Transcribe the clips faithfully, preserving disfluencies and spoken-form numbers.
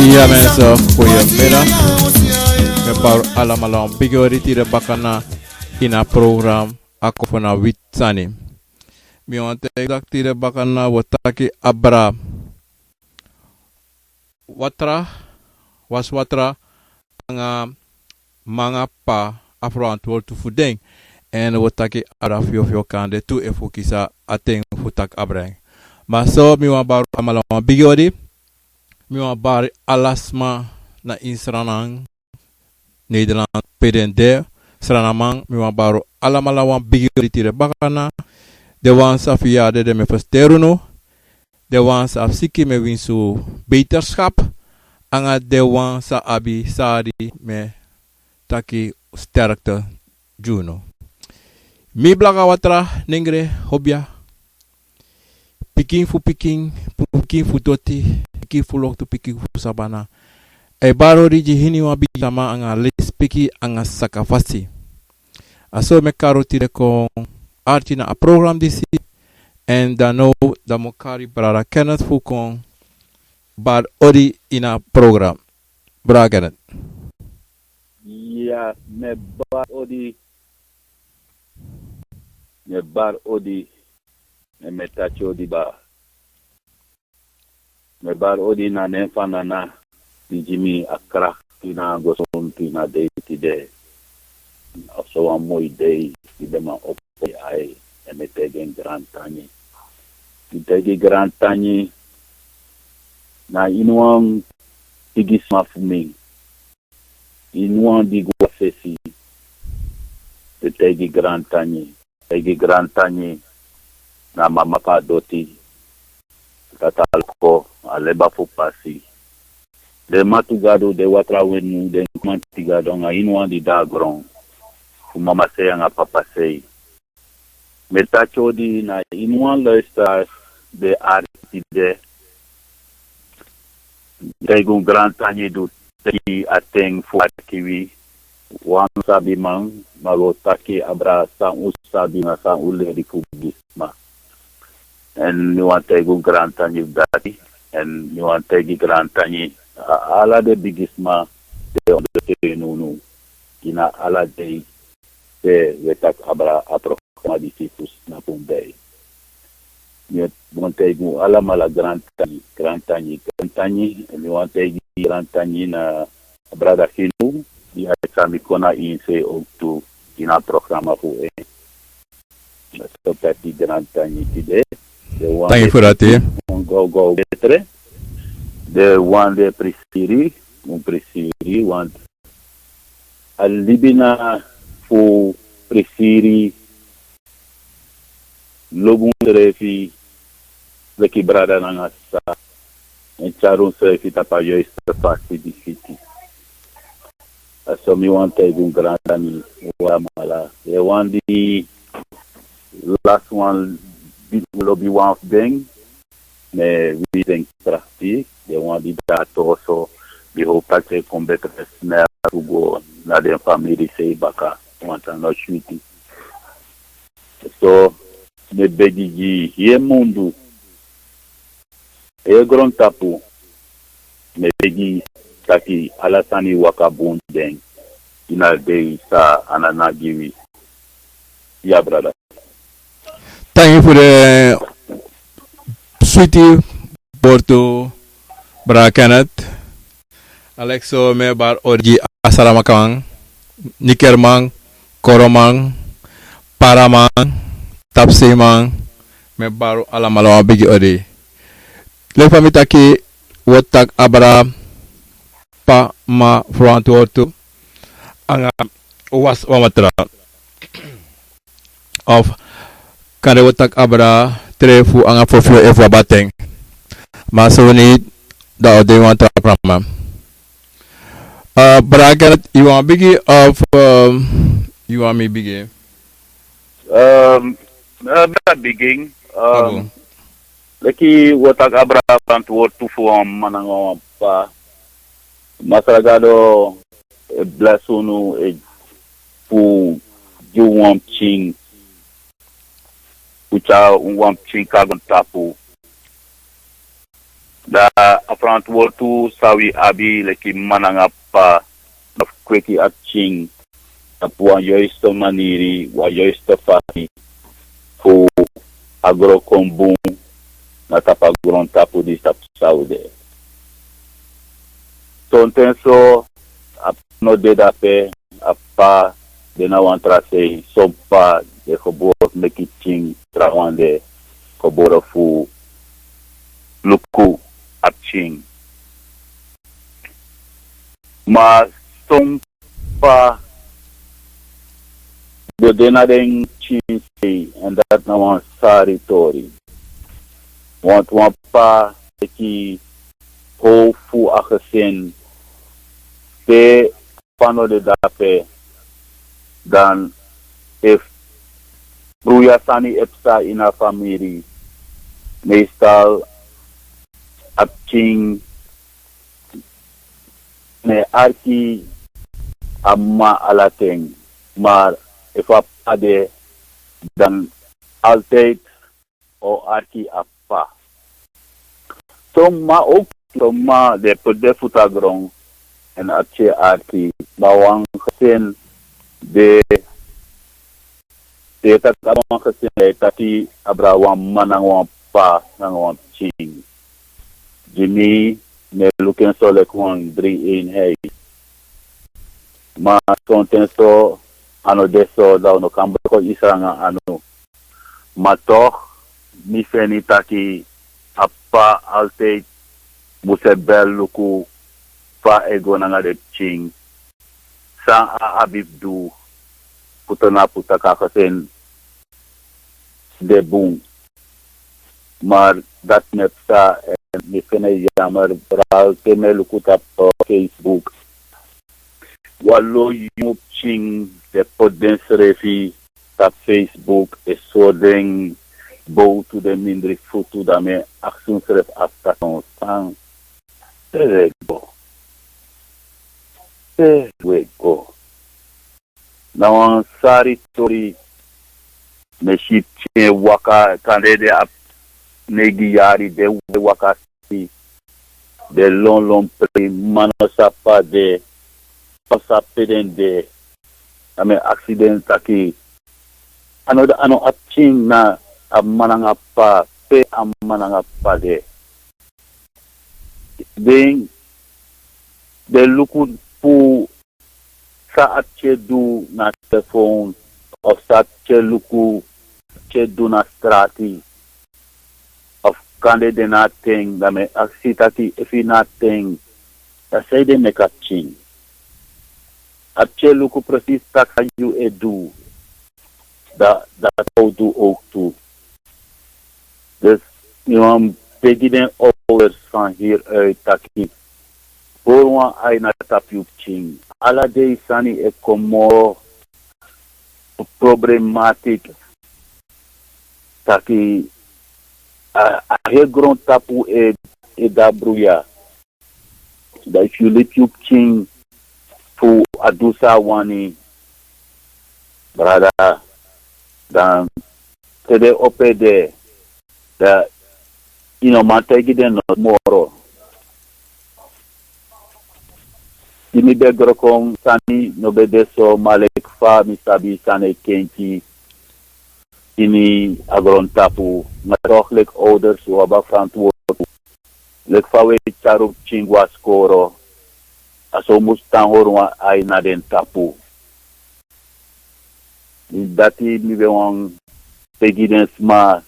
Ya mensen, goedemiddag. Mi e bari alamala wan bigi odi tide baka na ini a program Ako fu na Witi Sani. Mi wani taigi taki tide baka na wi o taki abra watra, wasi watra, anga mama, p'pa, a ferantwortu fu den. Èn wi o taki abra fyofyo kande tu efu wi kisi a ten fu taki abra en. Ma so mi wani bari alamala wan bigi odi. Mi wani bari ala sma na ini Sranan, Nederland, pe den de, Srananman, mi wani bari alamala wan bigi odi tide baka na. Den wan san fiyarde, den mi e fersiteri unu. Den wan san abi siki, mi e winsi un beterschap. Anga den wan san abi sari, mi e taki sterkte gi unu. Mi blaka watra nengre hobia. Pikin fu pikin, pikin fu doti, pikin fu loktu, pikin fu sabana. A e bari odi gi iniwan bigisma anga lespeki anga sakafasi. A so mi e kari un tide kon arki na a program disi. Èn dan now, dan mi o kari brada Kenneth fu kon bari odi ini a program. Brada Kenneth. Ya, mi e bari odi. Mi e bari odi. Èn mi e taki odi baka. Mi e bari odi na nen fu a Nana di gi mi a krakti nanga gosonti na dei tide. A so wan moi dei di den man opo ai, èn mi e taigi en grantangi. Mi e taigi grantangi na iniwan bigisma fu mi. Iniwan di go a fesi, mi e taigi grantangi. Taigi grantangi na mama fu a doti, dati a loko, a leba fu pasi. Den mati fu Gadu, den watra wenu, den komanti fu Gadu anga iniwan di de na gron, fu mama sei anga papa sei. Mi e taki odi na iniwan luisteraars di e arki tide. Mi e taigi un grantangi di un teki a ten fu arki wi. Wan sabiman, ma wi o taki abra san un sabi na san un leri fu bigisma. Èn mi wani taigi un grantangi fu dati. Èn mi wani taigi grantangi a ala den bigisma di e ondersteun unu ini a ala dei. Pe wi e taki abra a programa disi fu Sinapu Mbei. Mi wani taigi un alamala grantangi, grantangi, grantangi. Èn mi wani taigi grantangi na brada Kinu, di a e sani kon na ini sei owktu ini a programa fu en. So taki grantangi tide. Den wan... Tangi fu dati. Wan go go betre. Den wan di e prisiri, un prisiri, want a libi na fu prisiri, lobi unsrefi leki brada nanga sisa, èn tyari unsrefi tapu a yoisti fasi di fiti. A so mi wani taigi un grantangi, un alamala. Den wan di lasi wan, di lobi wan fu den, mi e wisi den krakti. Den wan di de a toso, mi e howpu taki den kon betre snel fu go na den famiri sei baka, want a no switi. So mi e begi gi heri mundu, heri grontapu, mi e begi taki ala sani waka bun gi den ini a dei san a Nana gi wi. Ya, brada. Tangi fu den switi wortu, brada Kenneth. Alekso, mi e bari odi gi a Saramakaman, Nikerman, Koroman, Paraman, Tapseiman, mi e bari alamala wan bigi odi. Leki fa mi taki, wi o taki abra p'pa, mama, ferantwortu, anga wasi wan watra. Of kande wi o taki abra trefu anga foflo efu a baten. Ma so wi niti, dan wi o de ini wan tra programa. Eh, brada Kenneth, yu wani bigin of, ehm, yu wani mi bigin? Ehm, eh, mi e bigin. Ehm, leki wi o taki abra ferantwortu fu wan mama nanga wan p'pa. Masra Gado e blesi unu, e, fu gi unu wan pikin, fu tyari unu wan pikin kon na grontapu. Da a frantwortu san wi abi leki mama nanga p'pa, na fu kweki a pikin tapu wan yoisto maniri, wan yoisto fasi, fu a gron kon bun na tapu a grontapu disi tapu san wi de. Sonten so a p'pa no de dape, a p'pa de na wan tra sei. Son p'pa de gebore fu meki pikin, trawan de gebore fu luku a pikin. Ma son p'pa de de na den pikin sei, èn dati na wan sari tori. Want wan p'pa teki how fu a gesin. Pe p'pa no de dape, dan efu bruya sani e psa ini a famiri, meestal a pikin no e arki a mama ala ten. Maar efu a p'pa de, dan altijd o arki a p'pa. Son mama ook, son mama de poti den futu na gron, èn a pikin e arki. Ma wan gesin de, te yu taki a wan gesin, yu e taki abra wan mama nanga wan p'pa nanga wan pikin. Gi mi, mi e luku en so leki wan dri-eenheid. Ma sonten so a no de so, dan un no kan broko isi nanga anu. Ma toch, mi feni taki a p'pa altijd mus e bel luku fa a e go nanga den pikin, san a abi fu du, fu tonapu taki a gesin de bun. Maar dati no e psa, èn mi feni en jammer, vooral te mi e luku tapu Facebook. Wan lo yongu pikin e poti densrefi tapu Facebook, e sori den bowtu, den mindri futu, dan mi e aksi misrefi, a psa, son san? Pe wi e go? Pe wi e go? Na wan sari tori. Mi e si pikin e waka, kande den abi neigi yari, den e waka si den lonlon prei, mama no sabi pe a de, p'pa no sabi pe den de. Dan mi e aksi den taki, a no, a no a pikin na a mama nanga p'pa, pe a mama nanga p'pa de? Den, den luku fu san a pikin e du na telefoon, of san a pikin e luku, pikin e du na strati, of kande den na a ten, dan mi e aksi taki efu yu na a ten, dan san ede meki a pikin? A pikin e luku precies taki san yu e du, dan, dan san o du ook tu. Dus mi wani begi den ouders van hieruit taki, hori wan ai na tapu yu pikin. Ala dei sani e kon moro problematik. Taki a, a heri grontapu e, e de na bruya. Dan efu yu libi yu pikin fu a du san a wani, brada, dan te den opo ede, dan yu no man taigi den noti moro. Di mi ben gro kon, sani no ben de so, ma leki fa mi sabi sani e kenki ini a grontapu. Ma toch leki ouders wi abi a frantwortu. Leki fa wi e tyari un pikin go na skoro, a so un mus tan hori wan ai na den tapu. Dati mi ben wani begi den sma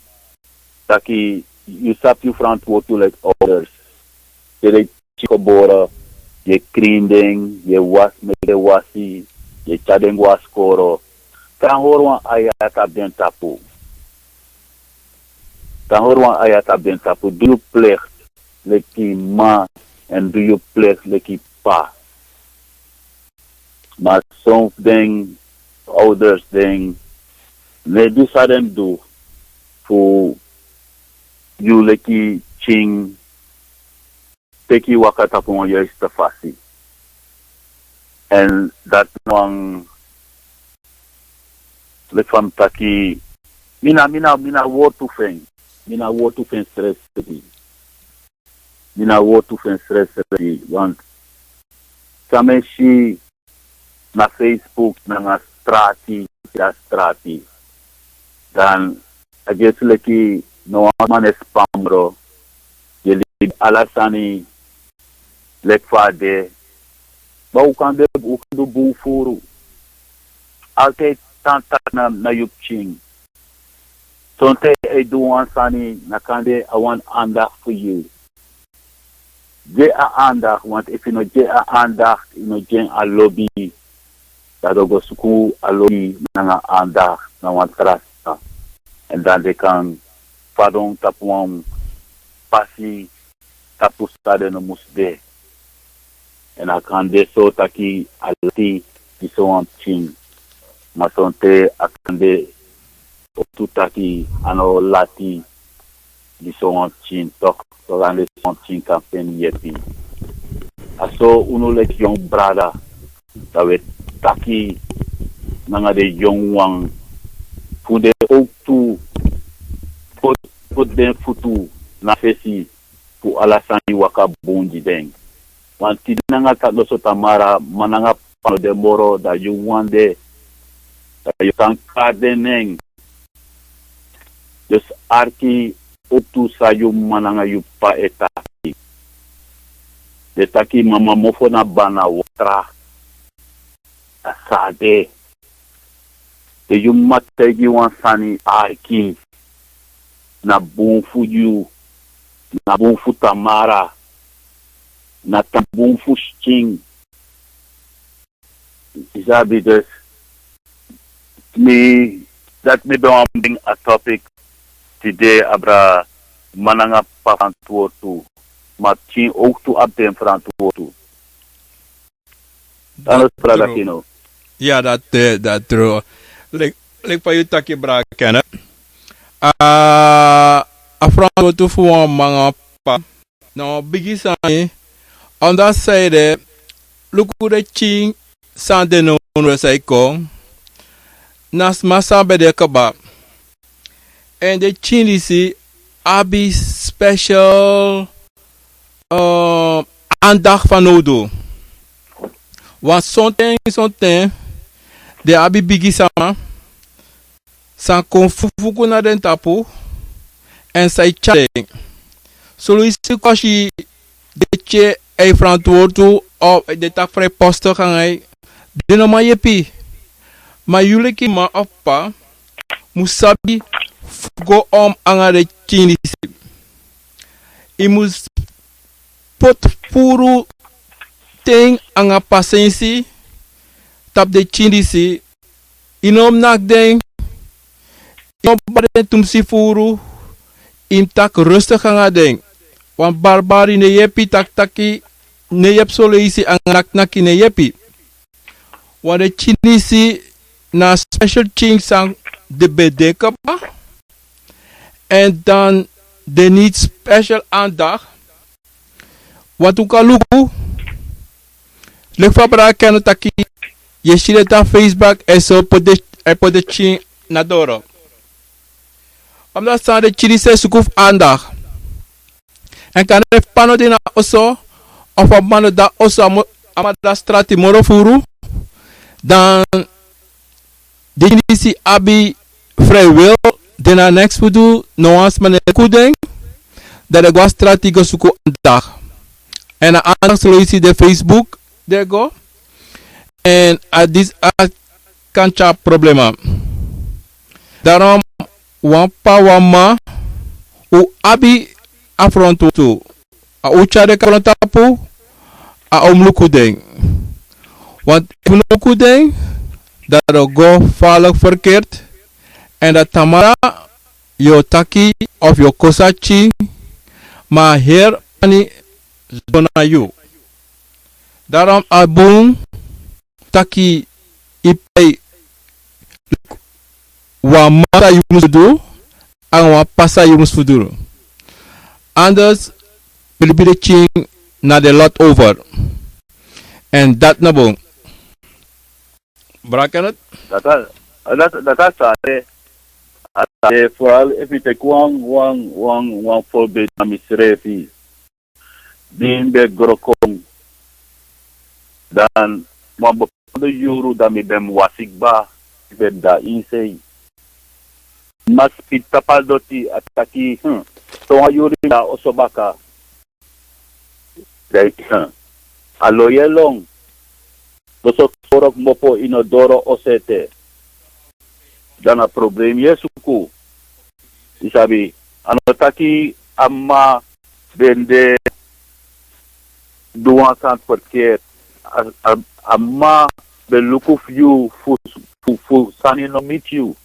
taki yu sabi yu frantwortu leki ouders. Te den pikin gebore, yu e krin den, yu e wasi meki den wasi, yu e tyari den go na skoro. Tan hori wan ai na tapu den tapu. Tan hori wan ai na tapu den tapu. Du yu plicht leki mama, èn du yu plicht leki p'pa. Ma son fu den ouders den no e du san den mus du fu yu leki pikin teki waka tapu wan juiste fasi. Èn dati na wan, leki fa mi taki, mi na, mi na, mi na wortu fu en, mi na wortu fu en srefi. ini a wortu fu ensrefsrefi. Want san mi e si na Facebook nanga strati, a strati, dan a gersi leki no wan man e span moro. Yu e libi ala sani leki fa a de. Ma un kan de, un kan du bun furu. Altijd tan taki na, na yu pikin. Sonten e du wan sani, na kande a wani andacht fu yu. Gi en a andacht, want efu yu no gi en a andacht, yu no gi en a lobi, dan den o go suku a lobi nanga andacht na wan tra sani. Èn dan den kan fadon tapu wan pasi tapu san den no musu de. Èn a kan de so taki a lati gi sowan pikin. Ma sonten a kan de tu taki a no lati gi sowan pikin, toch, so dan den sowan pikin kan feni yepi. A so unu leki yongu brada, dan wi e taki nanga den yongu wan fu den owktu poti, poti den futu na fesi fu ala sani waka bun gi den. Want tide nanga ta-, noso tamara, man nanga p'pa no de moro, dan yu wan de, dan yu kan kari den nen. Dus arki owktu san yu mama nanga yu p'pa e taki. Den taki mama mofo na bana watra. A san a de. Te yu mama taigi yu wan sani, arki. Na bun fu yu, na bun fu tamara, na tan bun fu skin. Yu sabi, dus mi, dati mi ben wani bring a topic tide, abra man nanga p'pa frantwortu. Ma pikin owktu abi den frantwortu. Dati tru. Ya, dati, eh, dati tru. Leki, leki fa yu taki, brada Kenneth. A, a frantwortu fu wan mama nanga p'pa na wan bigi sani. Omdat san ede, luku den pikin san de now, san e kon. Na sma san ben de kaba. Èn den pikin disi abi special, eh, andacht fanowdu. Want sonten, sonten den abi bigi sama san kon fufuku na den tapu, èn san e tyari den. Soluisi kon si den tyari yu frantwortu, of den taki vrijpostig nanga yu, den no man yepi. Ma yu leki mama of p'pa mus sabi fu go om nanga den pikin disi. Yu mus poti furu ten nanga pasensi tapu den pikin disi. Yu no mus naki den, yu no mus bari den tumsi furu, yu mus taki rustig nanga den. Wan baribari no e yepi, takitaki no e yepi, soleisi nanga naknaki no e yepi. Want den pikin disi na special pikin san den ben de kaba. Èn dan den need special aandacht. Want un kan luku, leki fa brada Kenneth taki, yu e si den tan Facebook, èn so poti den, èn poti den pikin na doro. Omdat san, den pikin disi e suku fu aandacht. Èn kande efu p'pa no de na oso, of a mama no de na oso, a mo-, a mama de na strati moro furu, dan den pikin disi abi frei wil, den no abi neks fu du, no wan sma no e luku den, dan den go na strati go suku aandacht. Èn a aandacht, soleisi, den Facebook den e go. Èn a disi a kan tyari problema. Daarom wan p'pa, wan mama, un abi a frantwortu. A un tyari den kon na frontapu, a un mus luku den. Want efu yu no luku den, dan den o go farlijk verkeerd. Èn dan tamara yu o taki of yu o kosi a pikin, ma a heri sani go na yu. Daarom a bun taki yu pai wan mama san yu mus fu du, nanga wan p'pa san yu mus fu du. Anders yu libi den pikin na den lot over. Èn dati no bun. Brada Kenneth? Dati a, dati, dati a sani. A sani, vooral efu yu teki wan, wan, wan, wan voorbeeld na misrefi. Di mi ben gro kon, dan wan bepaalde yuru dan mi ben mus wasi kba, mi ben mus de na insei. Ma spiti tapu a doti, a taki, hmm, sowan yuru na oso baka. Dan, hmm, a loye lon. Loso koro kmopo ini a doro oso ete. Dan na problemi yu e suku. Yu sabi, a no taki a mma ben de du wan sani ferkeert. A, a, a mma ben luku fu yu fu, fu, fu sani no miti yu.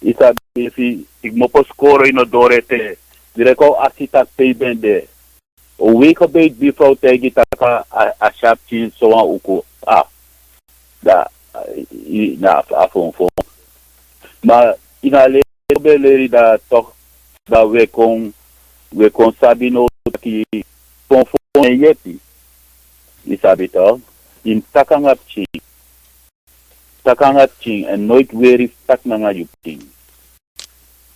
Yu sabi, efu yu kmopo skoro ini a doro ete, direkt a o aksi taki pe yu ben de. O wei gebei di bifra o taigi taki a, a si a pikin sowan uku. A, da, a, i, na a fonfon. Ma ini a leri ben leri, da tok, da wi e kon, wi e kon sabi now taki fonfon e yepi. Yu sabi tok, yu mus taki nanga pikin. Taki nanga pikin, èn noiti weri fu taki nanga yu pikin.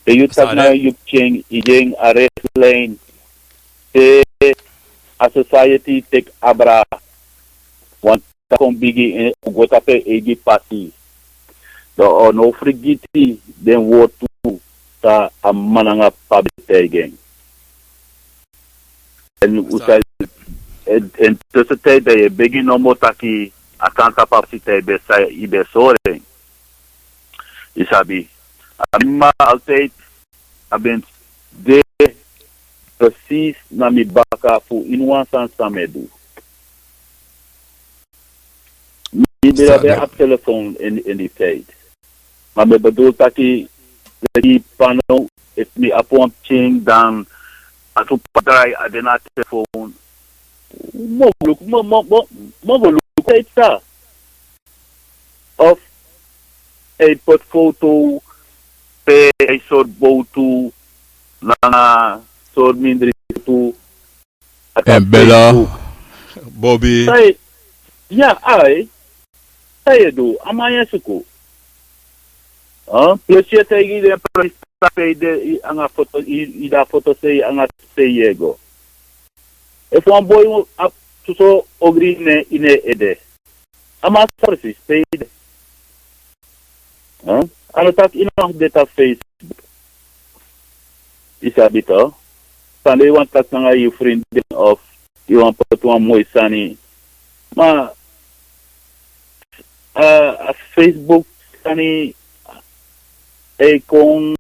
Te yu taki nanga yu pikin, yu gi en a rechtlijnen. Te a society teki abra, want a kon bigi, en o go tapu en eigi pasi. Dan a no frigiti den wortu san a mma nanga p'pa ben taigi en. Èn un sa, èn, èn tussentijd dan yu e begi nomo taki a kan tapu a pasi, te yu ben sa, yu ben sori en. Yu sabi, a mma altijd, a ben de precies na mi baka fu ini wan sani san mi e du. Mi ben abi a telefoon in, in die tijd. Ma mi e bedoel taki, leki pano, efu mi abi wan pikin, dan a tu padrai a de na a telefoon. Mogelijk, mo-, mo-, mo-, mogelijk, tijd sa. Of a e poti foto, pe a e sori bowtu, nanga sori mindri tu. A tapu Facebook. Bobi. Sai, ya, ai. San yu e du, a man yu e suku. Plus yu e taigi den presi pe yu de, yu anga foto, yu, yu de a foto sei, anga sei yu e go. Efu wan boi abi soso ogri ini en ede, a man sabi presi pe yu de. A no taki yu no man de tapu Facebook. Yu sabi tok. Sani yu wani taki nanga yu frindin of yu wani poti wan moi sani. Ma a, a Facebook sani e kon,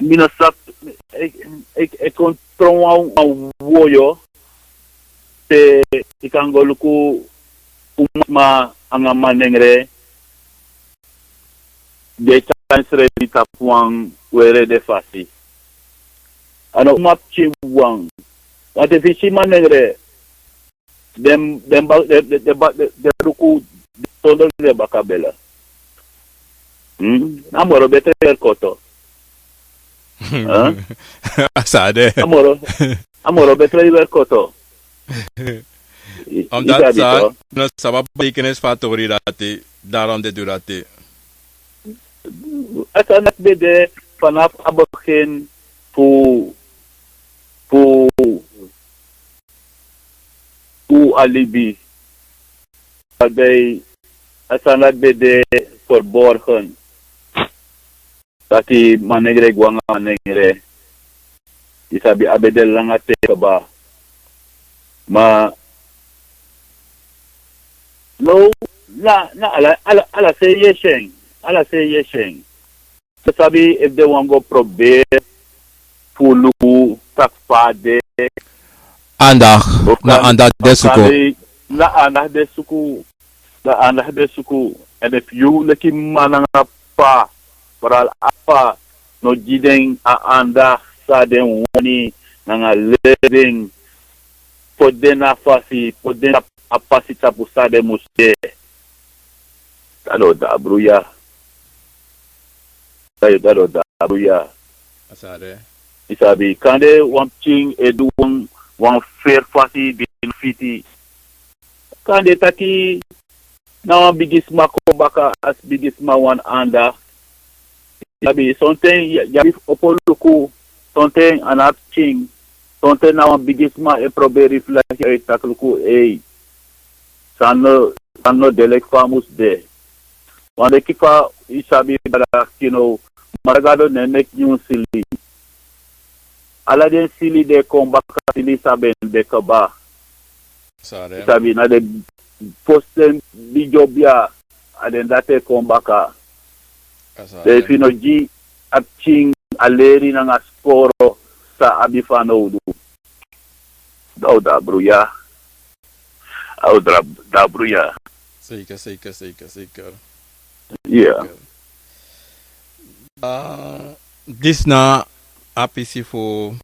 mi no sabi, e, e, e kon tron wan, wan woyo. Te yu kan go luku umasma anga manengre di e tyari ensrefi tapu wan weri ede fasi. A no umapikin wawan. Want efu yu si manengre, den, den, den, den luku sondro den bakabela. Hmm? A moro betre yu weri koto. Huh? A sa de. A moro, a moro betre yu weri koto. Omdat sa, no sabi a betekenis fu a tori dati, daarom den du dati. A sani dati ben de vanaf a begin fu, fu, fu a libi. Waarbij a sani dati ben de verborgen. Taki manengre e go anga manengre. Yu sabi, a ben de langa ten kaba. Ma now, na, na ala, ala, ala sei yu e si en. Ala sei yu e si en. Yu sabi, efu den wani go proberi fu luku taki fa a de. Aandacht, na aandacht den suku. Na aandacht den suku. Na aandacht den suku. Èn efu yu leki mma nanga p'pa, vooral a p'pa, no gi den a aandacht san den wani, nanga leri den, poti den na a fasi, poti den tapu a pasi tapu san den mus de. Dati o de a bruya. Dati o de a bruya. A sa de. Yu sabi, kande wan pikin e du wan, wan feri fasi di no fiti. Kande taki na wan bigisma kon baka, a bigisma wani aandacht. Yu sabi, sonten yu, yu abi fu opo luku, sonten a no a pikin. Sonten na wan bigisma e proberi flagi uit takluku ei. San no, san no de leki fa a mus de. Wan leki fa yu sabi brada Kino, Maragado no e meki nyun sili. Ala den sili di e kon baka, sili san ben de kaba. Yu sabi, na den fosten bigi obi ya, a den dati e kon baka. Dan efu yu no gi a pikin a leri nanga skoro san a abi fanowdu, dan a o de a bruya. A o de a bruya. Zeker, zeker, zeker, zeker. Ya. Disi na a pisi fu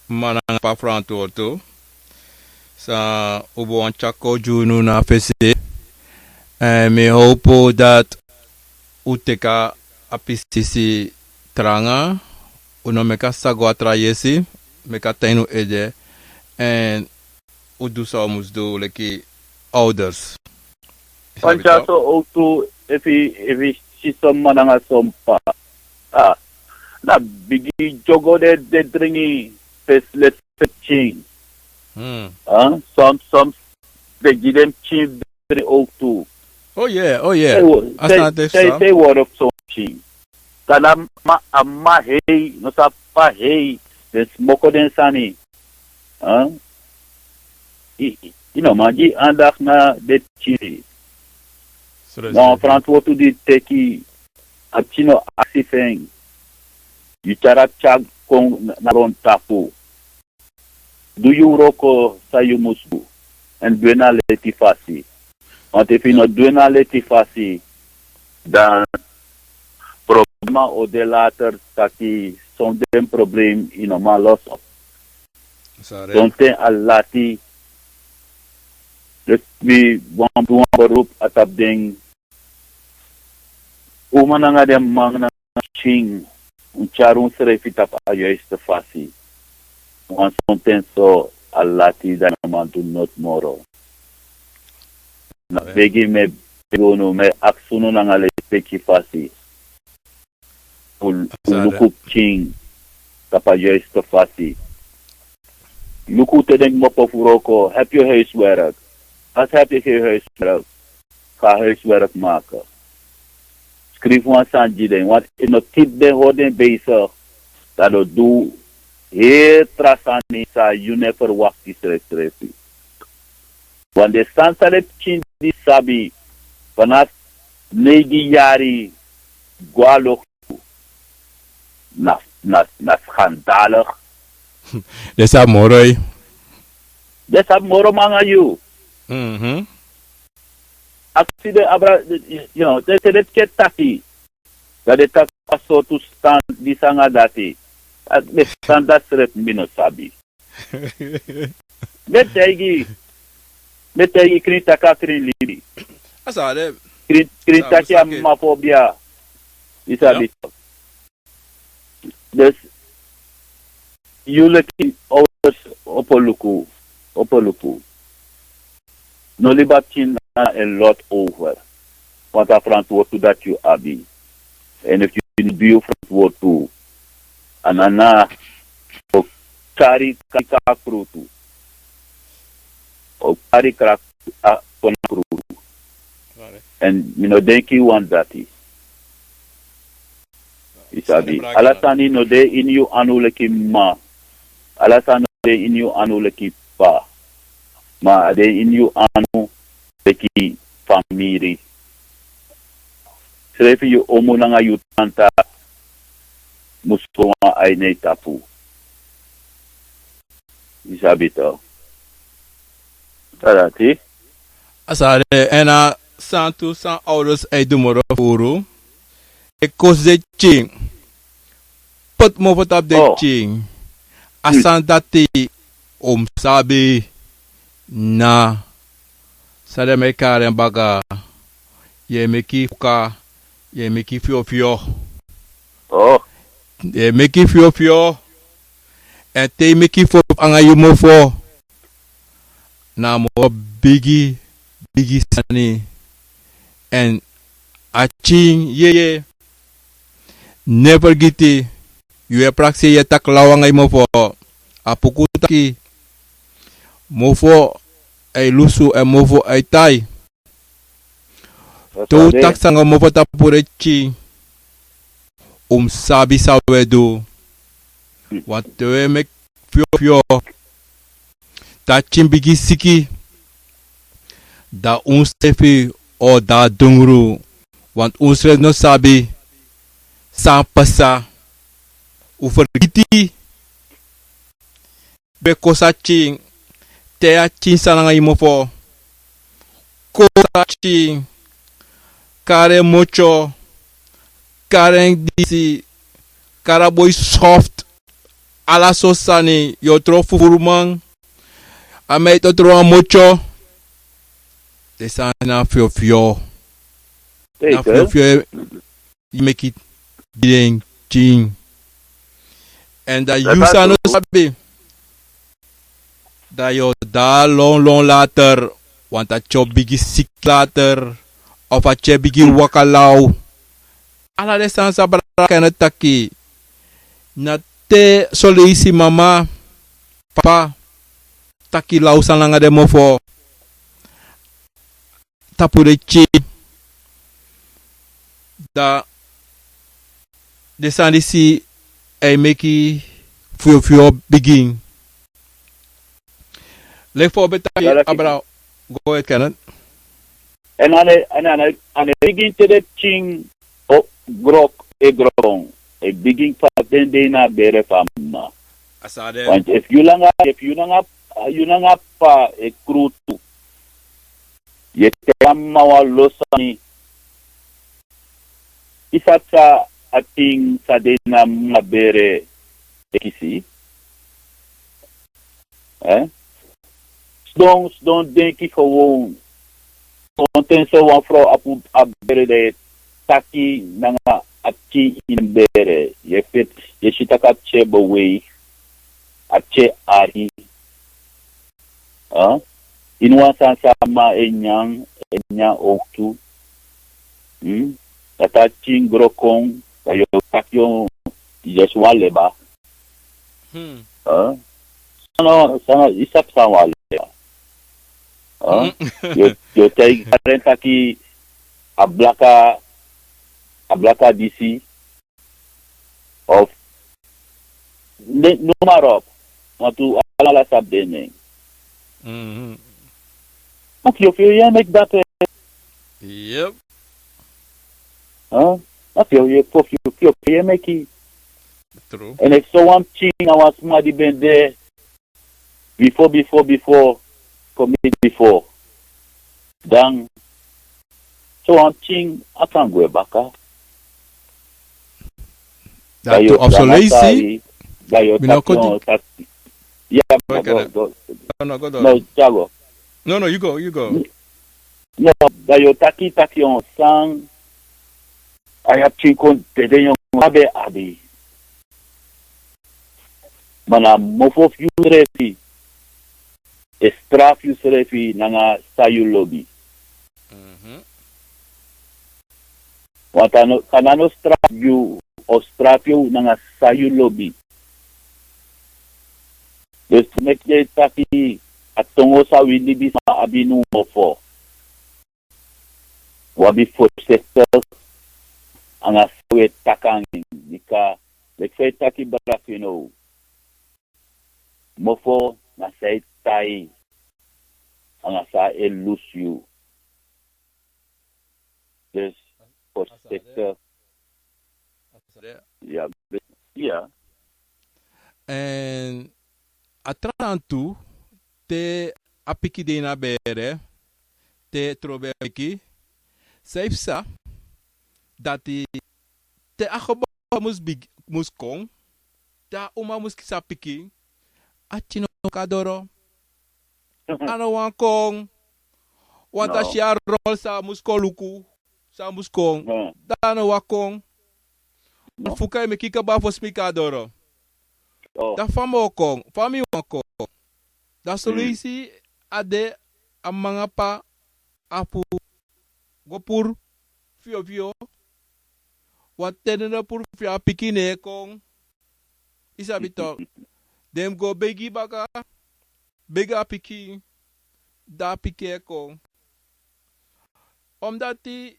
mama nanga p'pa frantwortu. San un bo wani tyari kon gi unu na a fesi. Èn mi howpu dati un teki a pisi tranga. Un no meki a sa go a tra yesi, meki a tan ini un ede. Èn un du san un mus du leki ouders. Yu sabi tok? Wan tyari so owtu, efu, efu yu si son mama nanga son p'pa. Ah, na bigi dyogo den e dringi fesi leti fu pikin. Hmm. Ah, son, son den e gi den pikin dringi owtu. Oh yeah, oh yeah. San yu wori fu son pikin? Kan a mama, a mama hei, no san p'pa hei, den smoko den sani. Ah? Yu, yu, yu no man gi andakti na den pikin. Na wan frantwortu di yu teki, a pikin no aksi fu en. Yu tyari a pikin kon na, na grontapu. Du yu wroko san yu mus du. Èn du en na leti fasi. Want efu yu no du en na leti fasi, dan problema o de later, taki son den problem yu no man los op. Sonten a lati. Dus mi wani du wan beroep a tapu den uma nanga den mama nanga pikin, un tyari unsrefi tapu a juiste fasi. Wan sonten so a lati, dan yu no man du noti moro. Na begi mi e begi unu, mi e aksi unu nanga lespeki fasi. Un, un luku pikin tapu a juiste fasi. Luku te den kmopo fu wroko, heb je huiswerk? Als heb je geen huiswerk, ga huiswerk maken. Skrifi wan sani gi den, want efu yu no kip den, hori den bezig, dan den o du heri tra sani san yu no e verwakti srefsrefi. Want den sani san den pikin disi sabi, vanaf neigi yari go na loktu, na, na, na schandalig. Den sabi moro. Den sabi moro nanga yu. Mhm. Aksi den abra, you know, den, den, den pikin e taki. Dan den taki a sortu stan disi nanga dati. A, den stan dati srefi mi no sabi. Mi e taigi, mi e taigi, krin taki a krin libi. A san de. Krin, krin taki a mama fu obi ya. Yu sabi. Dus yu leki ouders, opo luku, opo luku. No libi a pikin nanga en lot over. Want a frantwortu dati yu abi. Èn efu yu no du yu frantwortu, a nana o kari, kari krakrutu. O kari krakrutu a kon na krutu. Èn mi no denki wan dati. Yu sabi, ala sani no de ini yu anu leki mama. Ala sani no de ini yu anu leki p'pa. Ma a de ini yu anu leki famiri. Srefi yu omu nanga yu tanta mus kon wan ai na yu tapu. Yu sabi tok. San dati? A san de, èn a san tu san ouders e du moro furu. E kosi den pikin. Poti mofo tapu den pikin. A san dati un mus sabi na san den e kari en baka. Yu e meki fuka, yu e meki fyofyo. Oh. Yu e meki fyofyo. Èn te yu meki fyofyo anga yu mofo, na moro bigi, bigi sani. Èn a pikin yeye, no fergiti, yu e prakseri, yu e taki law anga yu mofo. A puku taki: Mofo e lusu èn mofo e tai. Te un taki sani go mofo tapu den pikin, un mus sabi san un e du. Wan te un e meki fyofyo, te a pikin bigin siki, dan unsrefi o de na dungru. Want unsrefi no sabi san pasa. Un fergiti ben kosi a pikin, te a pikin sani nanga yu mofo. Kosi a pikin, kari en motyo, kari en disi, kari a boi soft. Ala sortu sani, yu o tron fufuruman. A meti o tron wan motyo. Den sani na fyofyo. Na fyofyo yu meki gi den pikin. Èn dan yu san no sabi, dan yu o de lonlon later, want a pikin o bigin siki later, of a pikin o bigin waka law. Ala den sani san brada Kenneth taki, na te son leisi mama, papa taki law sani nanga den mofo tapu den pikin, dan den sani disi e meki fyofyo bigin. Leki fa un ben taki, abra, go ahead, Kenneth. Èn a no e, a no e, a no e bigin te den pikin o gro, e gro kon. A e bigin fa den de ini a bere fu a mama. A sa de. Want efu yu nanga, efu yu nanga, yu nanga papa e krutu, yu e taigi a mama wan lo sani. Yu sabi san a pikin san de ini a mama bere e kisi? Eh? Sidon, sidon denki gewoon. Sonten so wan frow abi a bere, dan yu e taki nanga a pikin ini en bere. Yu e feti, yu e si taki a pikin e beweeg, a pikin e ari. Ini wan sani san a mama e nyan, e nyan owktu. Dati a pikin gro kon, dan yu o taki yu o, yu e si wan leba. San no, san no, yu sabi san wan leba. Yu o, yu o taigi den taki a blaka, a blaka disi. Of, ne, noem maar op. Want u allemaal sabi den nen. Mhm. Ma fyofyo yu e meki dati. Yep. Huh? Ma fyofyo, fyofyo, fyofyo yu e meki. True. Èn efu so wan pikin na wan sma di ben de bifo, bifo, bifo, kon miti bifo. Dan, so wan pikin a kan gwe baka. Dan yu o, dan yu o taki, dan yu o taki, no, taki. Ya, go, go, no, go, no, go. No, no, you go, you go. No, dan yu o taki, taki yu o san, a ya pikin kon dede, yu o abi, abi. Ma na mofo fu yusrefi e strafu yusrefi nanga san yu lobi. Mhm. Want a no, a no strafu yu, o strafu yu nanga san yu lobi. Dus meki den taki a tongo san wi libisma abi ini un mofo. Wi abi voorzichtig anga san wi e taki anga en, bika leki fa yu taki, brada Fino, mofo na san e tai anga san e lusu yu. Dus voorzichtig. Ya, ya. Èn a tra sani tu, te a pikin de ini a bere, te trobi e meki, san yu psa, dati te a gebore mus bigi, mus kon, te a uma mus kisi a pikin, a pikin no kon kon na doro. A no wani kon. Want a si a rol san a mus kon luku, san a mus kon. Dan a no wani kon. Fu kan yu meki kaba fosi mi kon na doro. Dan fa mi o kon, fa mi wani kon. Dan son leisi a de, a mama nanga papa abi fu go puru fyofyo. Wan ten no puru fyofyo, a pikin no e kon. Yu sabi tok. Den mus go begi baka, begi a pikin, dan a pikin e kon. Omdati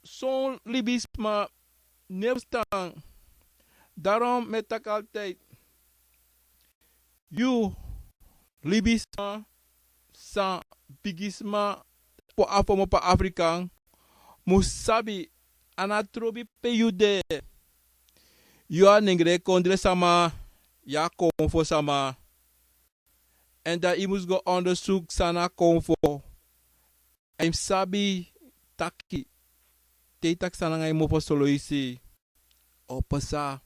son libisma no e fusutan. Daarom mi e taki altijd, yu libisma san bigisma fu a komopo Afrika mus sabi, a no trobi pe yu de. Yu a nengre kondre sama, yu a konfo sama. Èn dan yu mus go ondersuku san na konfo. Èn yu mus sabi taki, te yu taki san nanga yu mofo soloisi, o pasa.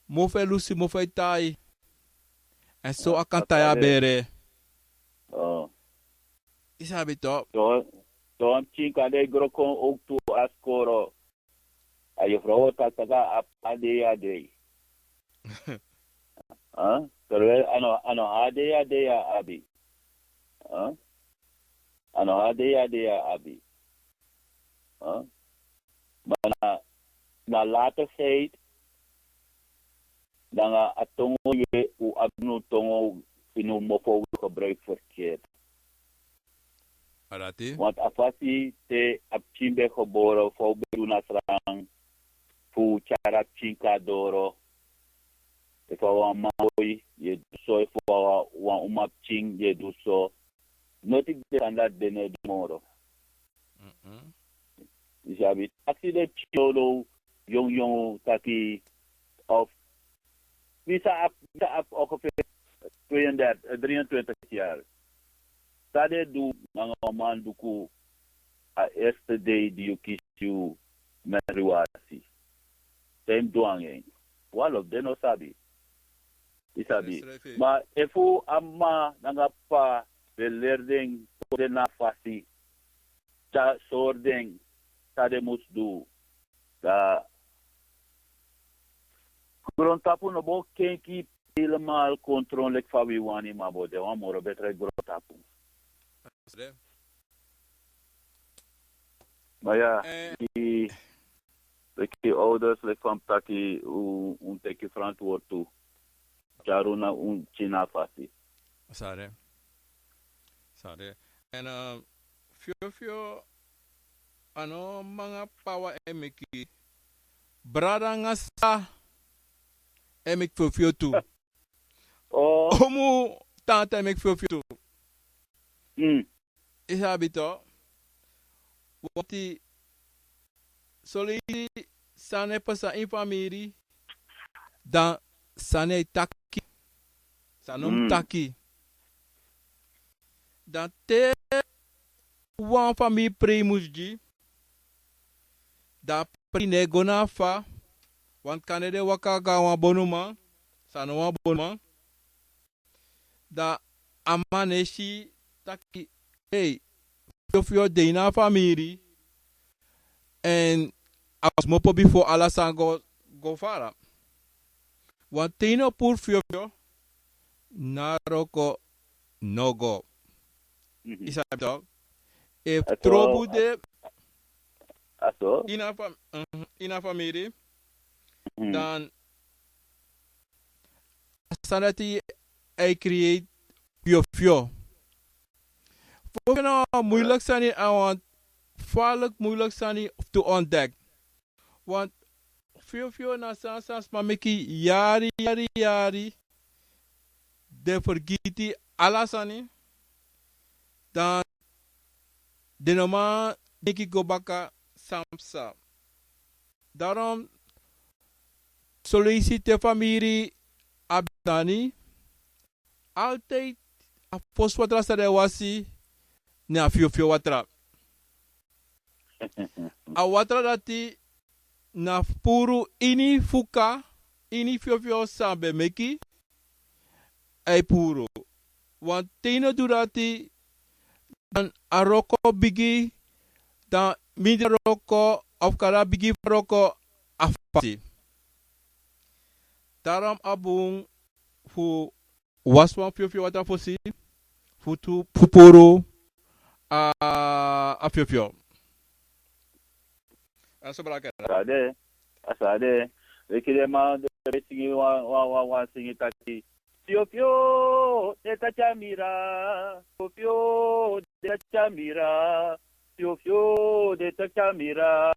Mofo e lusu, mofo e tai. Èn so a kan tai a bere. Yu sabi to. So, so a pikin kan de gro kon ook tu a skoro. A yufrow o taki taki a abi a dei a dei. Terwijl a no, a no abi a dei a dei a abi. A no abi a dei a dei a abi. Ma na, na latigheid, nanga a tongo yu e, un abi un tongo, fu un mofo un gebruik verkeerd. A dati. Want a fasi te a pikin ben gebore, fa un ben du na sran, fu tyari a pikin kon na doro. Efu a wan manboi, yu e du so, efu a wan, wan umapikin, yu e du so. Noti den sani dati den no e du moro. Yu sabi, taki den pikin doro, yongu yongu taki, of, mi sa abi, mi sa abi ongeveer tweeëndertig, eh, drieëntwintig jaar. San den e du nanga wan man duku a eerste dei di yu kisi yu menstruatie. San yu mus du nanga en. Wan lo fu den no sabi. Yu sabi. Ma efu a mama nanga papa ben leri den, poti den na fasi, tyari sori den san den mus du, dan grontapu no bo kenki helemaal kontron leki fa wi wani, ma bo de wan moro betre grontapu. Ma ya, eh, yu, leki ouders, leki fa mi taki, un, un teki verantwoord tu. Tyari un pikin na a fasi. Sare. Sare. Èn, eh, fiofio, a no mama nanga papa e meki. Brada nanga sisa e meki fiofio tu. Oh. Omu, tanta e meki fiofio tu. Mm. Yu sabi to. Wanti, son leisi san e pasa ini famiri, dan san e taki, san no mus taki. Dan te wan famiri prei mus gi, dan a prei no e go na fa, want kande den waka go na wan bonuman san no wan bonuman. Dan a mama no e si taki, ei, fiofio de ini a famiri, èn a mus kmopo bifo ala sani go, go fara. Want te yu no puru fiofio, na wroko no go. Mhm. Yu sabi to. Efu trobu de ini a fam-, mhm, ini a famiri, dan a sani dati e create fiofio. Fiofio na wan moeilijk sani, a wan gevaarlijk moeilijk sani fu ontdek. Want fiofio na sani san sma meki yari, yari, yari. Den fergiti ala sani. Dan den no man denki go baka san psa. Daarom, son leisi te famiri abi sani, altijd a fosi watra san den e wasi, na fiofio watra. A watra dati na fu puru ini fuka, ini fiofio san ben meki, a e puru. Want te yu no du dati, dan a wroko bigi, dan mindri wroko, of kaba bigi wroko, a fasi. Daarom a bun fu wasi wan fiofio watra fosi, fu tu, fu puru a, a fiofio. A so belangrijk. A sa de, a sa de. Leki den man, den ben singi wan, wan, wan, wan singi taki: Fiofio, de tatyamira. Fiofio, de tatyamira. Fiofio, de tatyamira.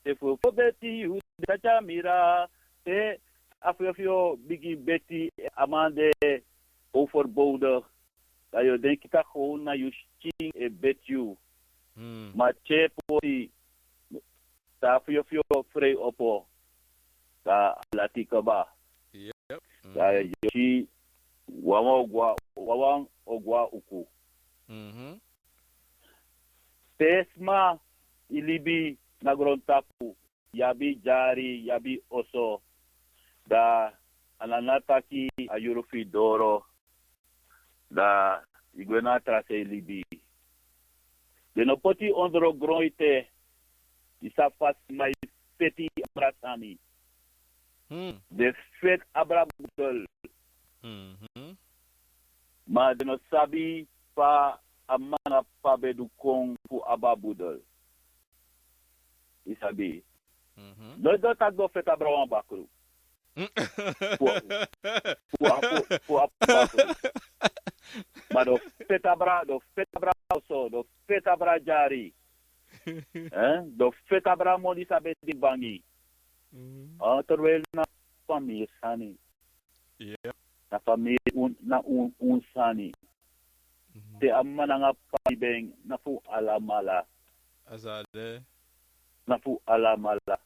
Te fiofio beti yu, de tatyamira. Te a fiofio bigin beti, a man de overbodig. Dan yu o denki taki na yu skin e beti yu. Hmm. Ma te yu poti, dan a fiofio frei opo. Dan a lati kaba. Yep. Dan yu o si wawan o go na, wawan o go na uku. Mhm. Te sma e libi na grontapu, yu abi dyari, yu abi oso, dan a no na taki a yuru fu yu doro, dan yu gwe na a tra sei libi. Den no poti yu ondro gron ete, yu sabi fa sma e feti abra sani. Hmm. Den feti abra budel. Mhm. Ma den no sabi fa a mma nanga p'pa ben du kon fu abi a budel. Yu sabi. Mhm. No, den o taki den o feti abra wan bakru. Mm. Fu, fu, fu, fu abi bakru. Ma den o feti abra, den o feti abra oso, den o feti abra dyari. Eh? Den o feti abra moni san ben de bangi. Mhm. Ah, terwijl na famiri sani. Yeah. Na famiri un, na un, un sani. Mhm. Te a mma nanga p'pa libi en, na fu alamala. A sa de. Na fu alamala.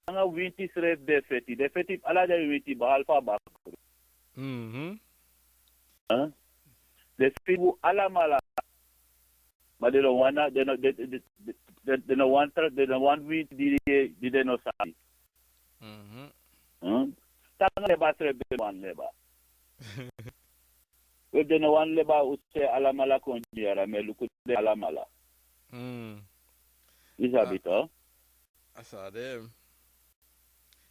Nanga winti srefi den feti. Den feti ala den winti, behalve a bakru. Mhm. Eh? Den feti fu alamala. Ma den no wani, den no, den, den, den, den, den no wani tra, den no wani winti di, di, di den no sabi. Mhm. Hmm? Te nanga leba srefi den no wani leba. We, den no wani leba, un sei alamala kon yara, mi e luku den alamala. Mm. Yu sabi, ah, toch? A sa de.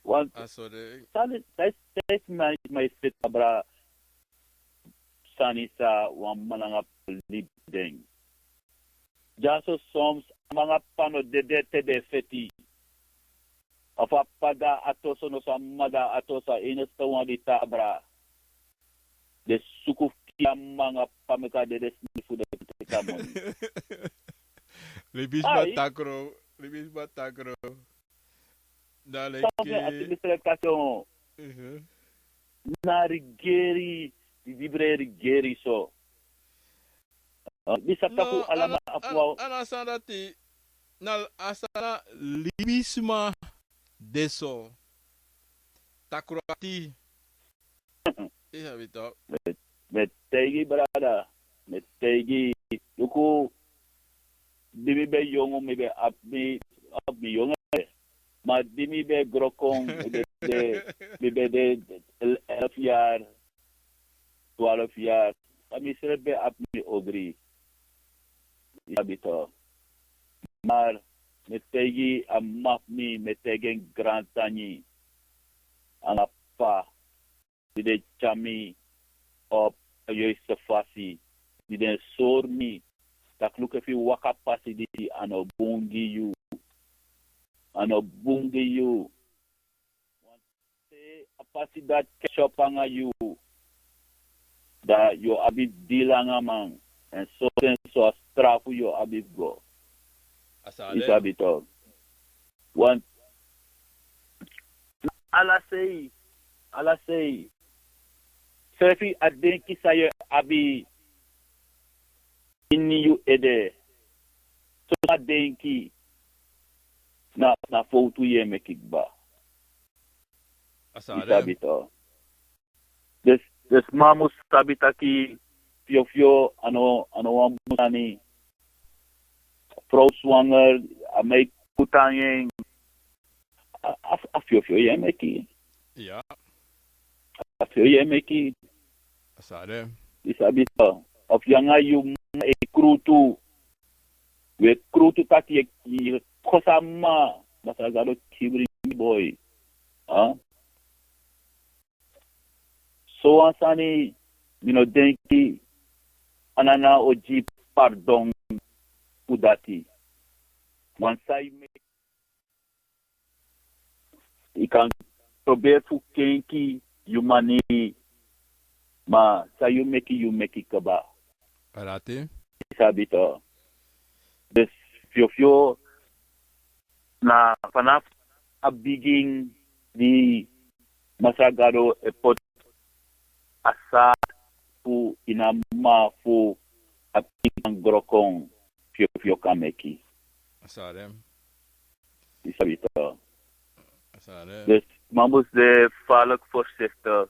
Want a so de. Sani, dat is, dat is mijn, mijn feti abra sani san wan mma nanga p'pa libi den. Dyaso soms a mma nanga p'pa no dede te den e feti. Of a p'pa de a toso, noso a mma de a toso, a enigste wan di tan abra. Den suku fu kiri a mma nanga p'pa meki a dede sani fu den teki a moni. Libisma takru, libisma takru. Dan leki san mi e taki, mhm, na rigeri, di dibri rigeri so. Ah, mi sabi taki, no, ala, ala, a fu ala, ala sani dati, na a sani, libisma de so. Takru ati. Yu sabi toch. Mi, mi e taigi brada, mi e taigi, luku, di mi ben yongu, mi ben abi, abi mi yongu. Ma di mi ben gro kon, mi ben de, mi ben de elf yari, twaalf yari. Dan mi srefi ben abi mi ogri. Yu sabi toch. Ma mi e taigi a mma fu mi, mi e taigi en grantangi. Nanga p'pa. Di den tyari mi op a juiste fasi. Di den sori mi taki luku, efu yu waka pasi disi, a no bun gi yu. A no bun gi yu. Te a pasi dati ketch up nanga yu, dan yu o abi deal nanga man. Èn so, èn so a strafu yu o abi fu go. A sa de. Yu sabi toch. Want ala sei, ala sei. Srefi a denki san yu abi ini yu ede. So a denki na, na fowtu yu e meki kba. A sa de. Yu sabi toch. Den, den sma mus sabi taki fiofio a no, a no wan bun sani. Frow swanger, a meki kutu nanga en. A, a, a fiofio yu e meki. Ya. A fiofio yu e meki. A sa de. Yu sabi toch. Of yu nanga yu mma e krutu. Wi e krutu taki yu e, yu e kosi a mma. Masra Gado kibri mi boi. Ah? So wan sani, mi no denki a Nana o gi pardon fu dati. Want san yu meki, yu kan proberi fu kenki yu maniri, ma san yu meki, yu meki kaba. Alati. Yu sabi to. Dus fyofyo na fanafu a bigin di Masra Gado e poti a sari fu ini a mama fu a pikin kan gro kon fyofyo kan meki. A sari. Yu sabi to. A sari. Dus man mus de falek voorzichtig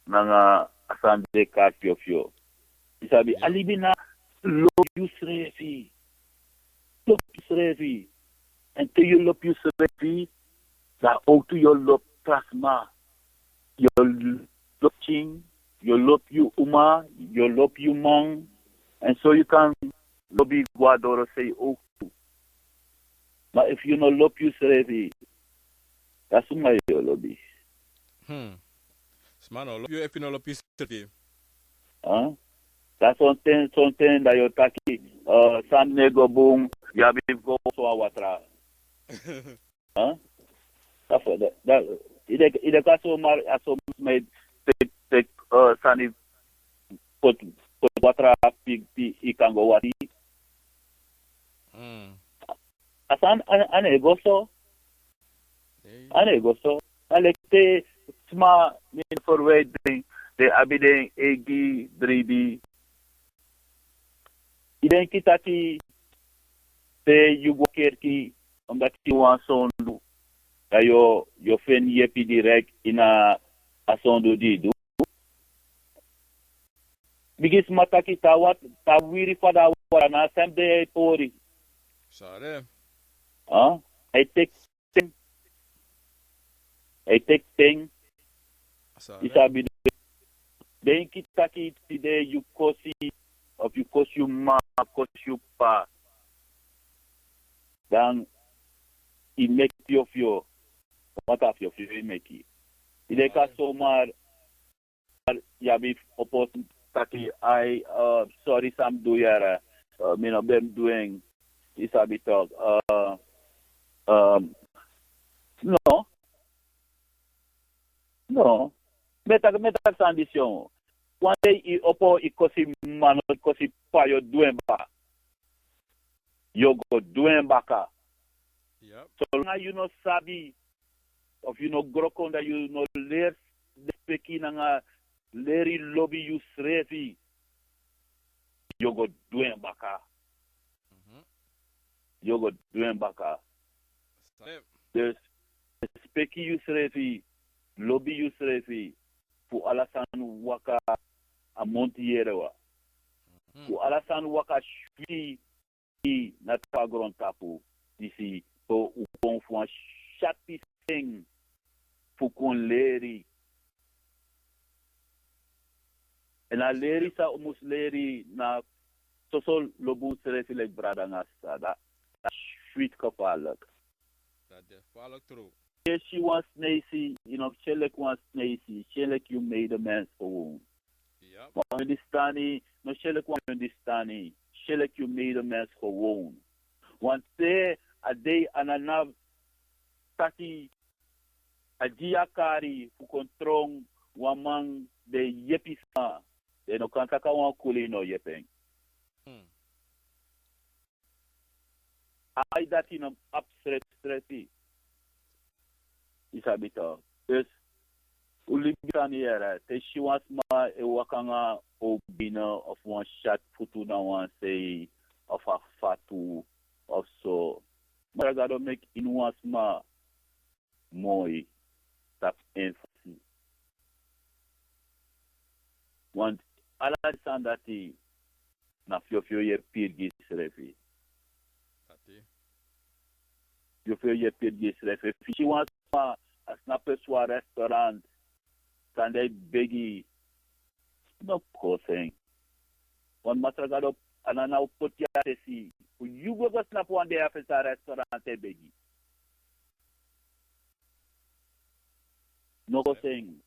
nanga a sani di e kari fyofyo. Yu sabi, a libi na lobi yusrefi. Lobi yusrefi. Èn te yu lobi yusrefi, dan owktu yu o lobi tra sma. Yu o lobi pikin, yu o lobi yu uma, yu o lobi yu man. Èn so yu kan lobi go na dorosei owktu. Ma efu yu no lobi yusrefi, dan suma yu o lobi? Hmm. Suma no o lobi yu efu yu no lobi yusrefi. Huh? Dan sonten, sonten dan yu o taki, eh, sani no e go bun, yu abi fu go waso a watra. Huh? That's what that, that, yu de, yu de kon a somar, a somar sma e teki, teki, eh, sani poti, poti watra fu, fu yu kan go wasi. Mm. A sani, a, a no e go so. Ei. A no e go so. A leki te sma, mi no ferwijt den, den abi den eigi dribi. Yu denki taki te yu go kerki, omdat yu wan sondu, dan yu o, yu o feni yepi direkt ini a sondu di yu du. Bigi sma taki te a wat-, te a wiri fadon a watra, na a sem de yu e pori. Sare. Ah? A e teki ten. A e teki ten. Sare. Yu sabi de. Denki taki tide yu kosi, of yu kosi yu mama, kosi yu p'pa. Dan yu meki fyofyo. Wanta fyofyo yu meki. Yu de kon a somar, yu abi fu opo taki, ai, eh, sorry san mi du yere. Eh, mi no ben mus du en. Yu sabi tok. Eh, eh, no. No. Mi e taki, mi e taki sani disi. Wan dei yu opo, yu kosi mama, yu kosi p'pa, yu o du en baka. Yu o go du en baka. Yep. Solanga yu no sabi, of yu no gro kon, dan yu no leri respeki nanga leri lobi yusrefi, yu o go du en baka. Mhm. Yu o go du en baka. Same. Dus, respeki yusrefi, lobi yusrefi, fu ala sani waka a monti yere wan. Mhm. Fu ala sani waka switi na tapu a grontapu disi, so un kon fu wan syatu sen fu kon leri. Èn a leri san un mus leri na soso lobi unsrefi leki brada nanga sisa, dati switi gevaarlijk. Dati gevaarlijk tru. Yu e si wan sneisi, yu no mus si en leki wan sneisi, si en leki yu medemens gewoon. Ja. Ma wan yu distani, no si en leki wan yu distani, si en leki yu medemens gewoon. Want te a dei a nana taki a gi yu a kari fu kon tron wan man di e yepi sma, den no kan taki a wan kuli no yepi en. Hmm. Ai, dati no abi srefi srefi. Yu sabi tok. Dus, un libi sani yere, te yu si wan sma e waka nanga obine of wan syatu futu na wan sei, of a fatu, of so. Masra Gado meki iniwan sma moi tapu en fasi. Want ala den sani dati na fyofyo yu e piri gi yusrefi. Dati. Fyofyo yu e piri gi yusrefi. Efu yu si wan sma a snapu e swan restaurant, san den e begi, no kosi en. Want Masra Gado, a nana o poti yu a tesi fu yu go go snapu wan dei a fesi a restaurant e begi. No kosi en.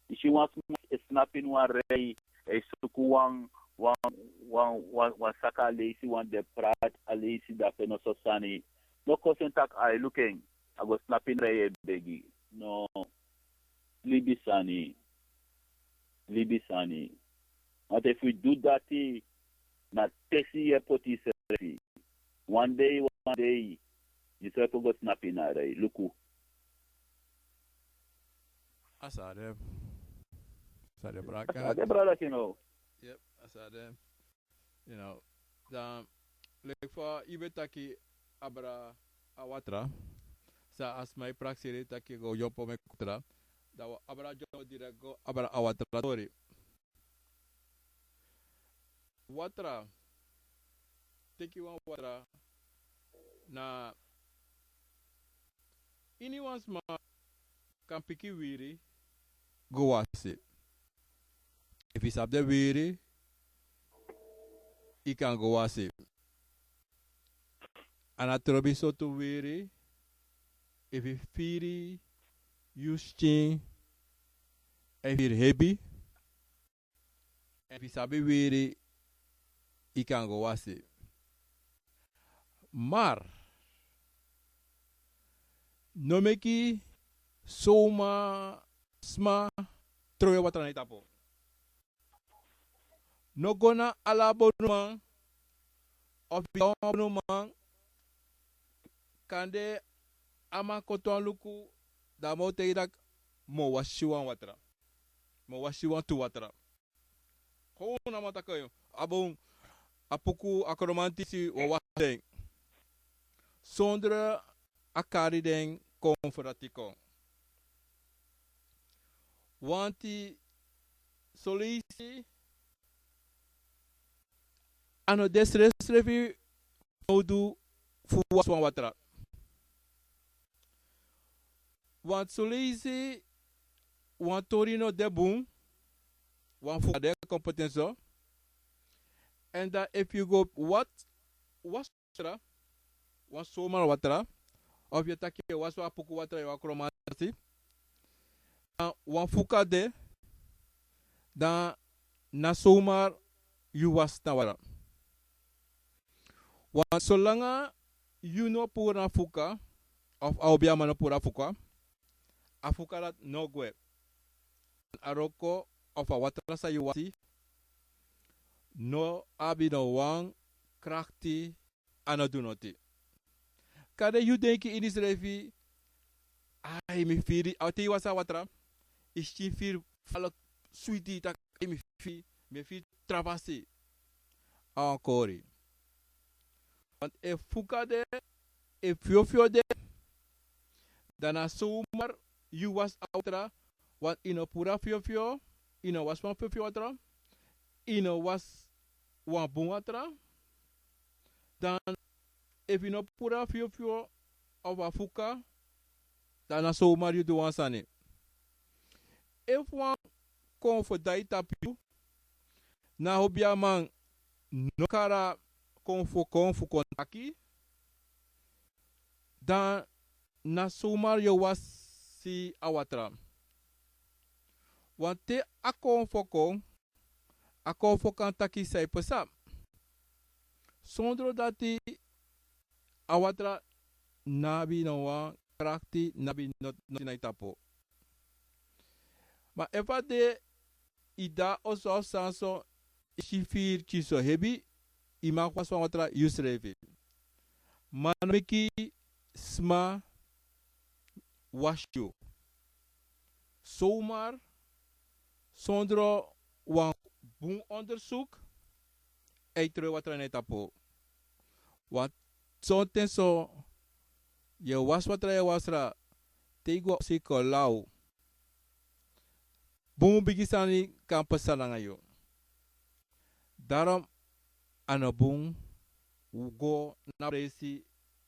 Yu si wan sma e snapu ini wan rij, e suku wan, wan, wan, wan, wan saka leisi, wan deprat, a leisi dape, no so sani. No kosi en taki, ai, luku en, a go snapu ini rij e begi. No. libi sani. Libi sani. Want efu yu du dati, na tesi yu e poti yusrefi. Wan dei, wan dei, yusrefi o go tnapu ini a rei. Luku. A sa de. A sa de, brada Kenneth. A sa de, brada Kenneth. Yep, a sa de. You know, dan, leki fa yu ben taki abra a watra, san a sma e prakseri taki go yompo meki watra, dan wi o abra dyompo direct go abra a watra tori. Watra, teki wan watra na ini wan sma kan piki wiri go wasi. Efu yu sabi den wiri, yu kan go wasi. A no trobi sortu wiri, efu yu firi yu skin, efu yu hebi, efu yu sabi wiri, yu kan go wasi. Maar, no meki soma sma trowe watra na yu tapu. No go na ala bonuman, of yu wan bonuman, kande a man kon tan luku, dan a man o taigi yu taki mi o wasi wan watra. Mi o wasi wantu watra. Kon na man taki yu, a bun, a puku, a kromanti si wi o wasi den. Sondro a kari den kon fu dati kon. Wanti soleisi a no de srefisrefi nowdu fu wasi wan watra. Wanti soleisi wan tori no de bun, wan fuka de kon poti en so. Èn dan efu yu go wasi watra, wan somar watra, of yu e taki yu e wasi wan puku watra, yu wan kromanti, dan wan fuka de, dan na somar yu wasi na watra. Wan solanga yu no puru na fuka, of a obiaman no puru na fuka, a fuka dati no gwe. A wroko of a watra san yu wasi no abi no wan krakti, a no du noti. Kande yu denki ini yusrefi, ai, mi firi, a te yu wasi a watra, yu skin firi falek switi, taki, ai, mi firi, mi e firi tra fasi. A wan kori. Want efu fuka de, efu fyofyo de, dan na somar yu wasi a watra, want yu no puru a fyofyo, yu no wasi wan fyofyo watra, yu no wasi wan bun watra, dan efu yu no puru a fyofyo of a fuka, dan na somar yu du wan sani. Efu wan kon fu dai tapu yu, na obiaman no kari a kon fu kon fu kon taki, dan na somar yu o wasi a watra. Want te a kon fu kon, a kon fu kon taki san e pasa. Sondro dati a watra no abi no wan krakti, no abi no, noti na yu tapu. Ma efu a de yu de a oso of sani so, yu skin firi pikinso hebi, yu man wasi wan watra yusrefi. Ma no meki sma wasi yu. Somar, sondro wan bun ondersuk, e trowe watra na yu tapu. Want sonten so yu e wasi watra, yu e wasi watra, te yu go a oso yu kon law. Bun bigi sani kan pasa nanga yu. Daarom a no bun fu go na presi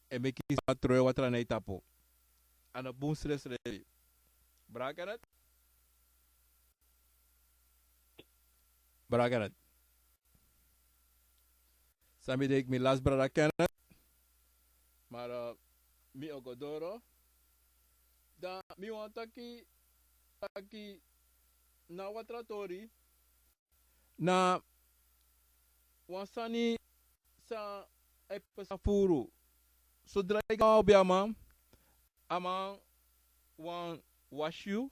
e meki sma trowe watra na yu tapu. A no bun srefsrefi. Brada Kenneth? Brada Kenneth. San mi denki mi lasi brada Kenneth. Maar, eh, mi o go doro. Dan mi wani taki, taki na watra tori, na wan sani san e pasa furu. Sodra yu go na wan obiaman, a man wani wasi yu,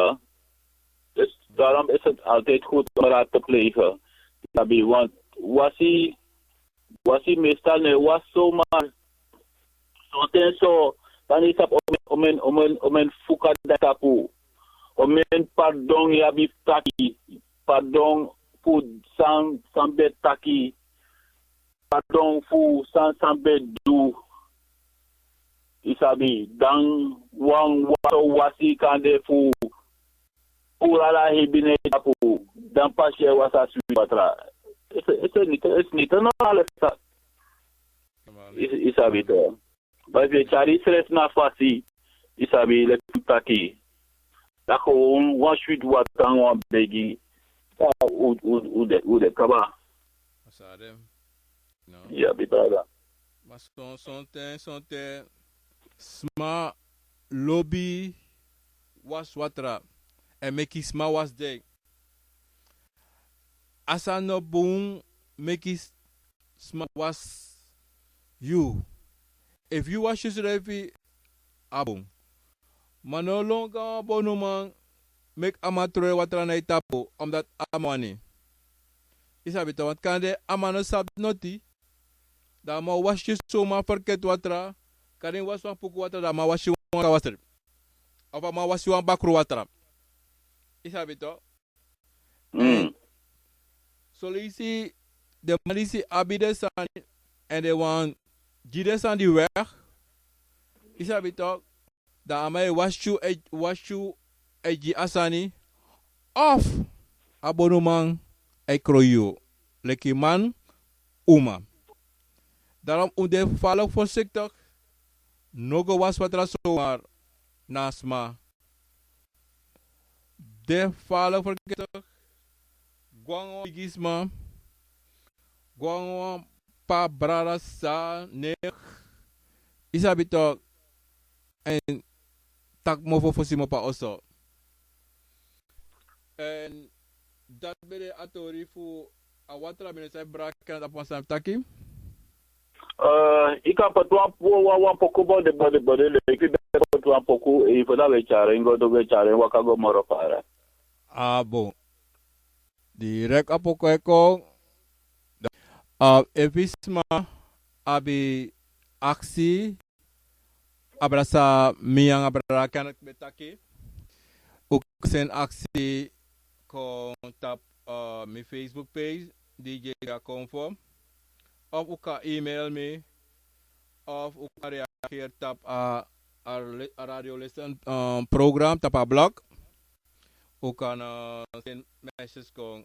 plegen. Dus daarom is het altijd goed om raad te plegen. Sabi, want wasi, wasi meestal no e wasi zomaar. Sonten so, dan yu sabi, o men, o men, o men, o men fuka dati tapu. O men pardon yu abi fu taki. Pardon fu san, san ben taki. Pardon fu san, san ben du. Yu sabi, dan wan, wan wasi kan de fu puru ala hebi na yu tapu, dan pasi e wasi a switi watra. Ese, ese niti, ese niti no ala sa. Yu, yu sabi to. Ma efu yu e tyari yusrefi na fasi, yu sabi, leki mi taki, dan kon wan switi watra nanga wan begi. Dan u, u, u de, u de kaba. A sa de. No. Ya, mi brada. Ma son, sonten, sonten sma lobi wasi watra, èn meki sma wasi den. A sani no bun meki s-, sma wasi yu. Efu yu wasi yusrefi, a bun. Ma no lon go na wan bonuman, meki a man tron en watra na yu tapu, omdat a man wani. Yu sabi tok, want kande a man no sabi noti, dan a man wasi yu, so man ferketi watra, kande yu wasi wan puku watra, dan a man wasi wan kawasri. Of a man wasi wan bakru watra. Yu sabi tok. Mm. Son leisi den man disi abi den sani, èn den wani gi den sani di weg. Yu sabi tok, dan a man e wasi yu, e wasi yu, e gi a sani, of a bonuman e kroi yu, leki man, uma. Daarom un de falek voorzichtig, no go wasi watra somar na sma. De falek voorzichtig, go nanga wan bigisma, go nanga wan pa, brada, sa, nek, yu sabi tok, èn taki mofo fosi mi opo a oso. Èn dati ben de a tori fu a watra, mi no sabi brada Kenneth abi wan sani fu taki. Eh, yu kan poti wan po-, wan, wan poku body, body, body, leki yu ben poti wan poku, efu na we tyari en go, dan we tyari en waka go moro fara. A bun. Direct a poku e kon. Ah, efu sma abi aksi, a brada sa mi nanga brada Kenneth ben taki. Un kan seni aksi kon tapu, eh, mi Facebook page, D J Gakonfo. Of un kan email mi. Of un kan reageri tapu a, a, a radio listen, eh, program tapu a blog. Un kan, eh, seni message kon.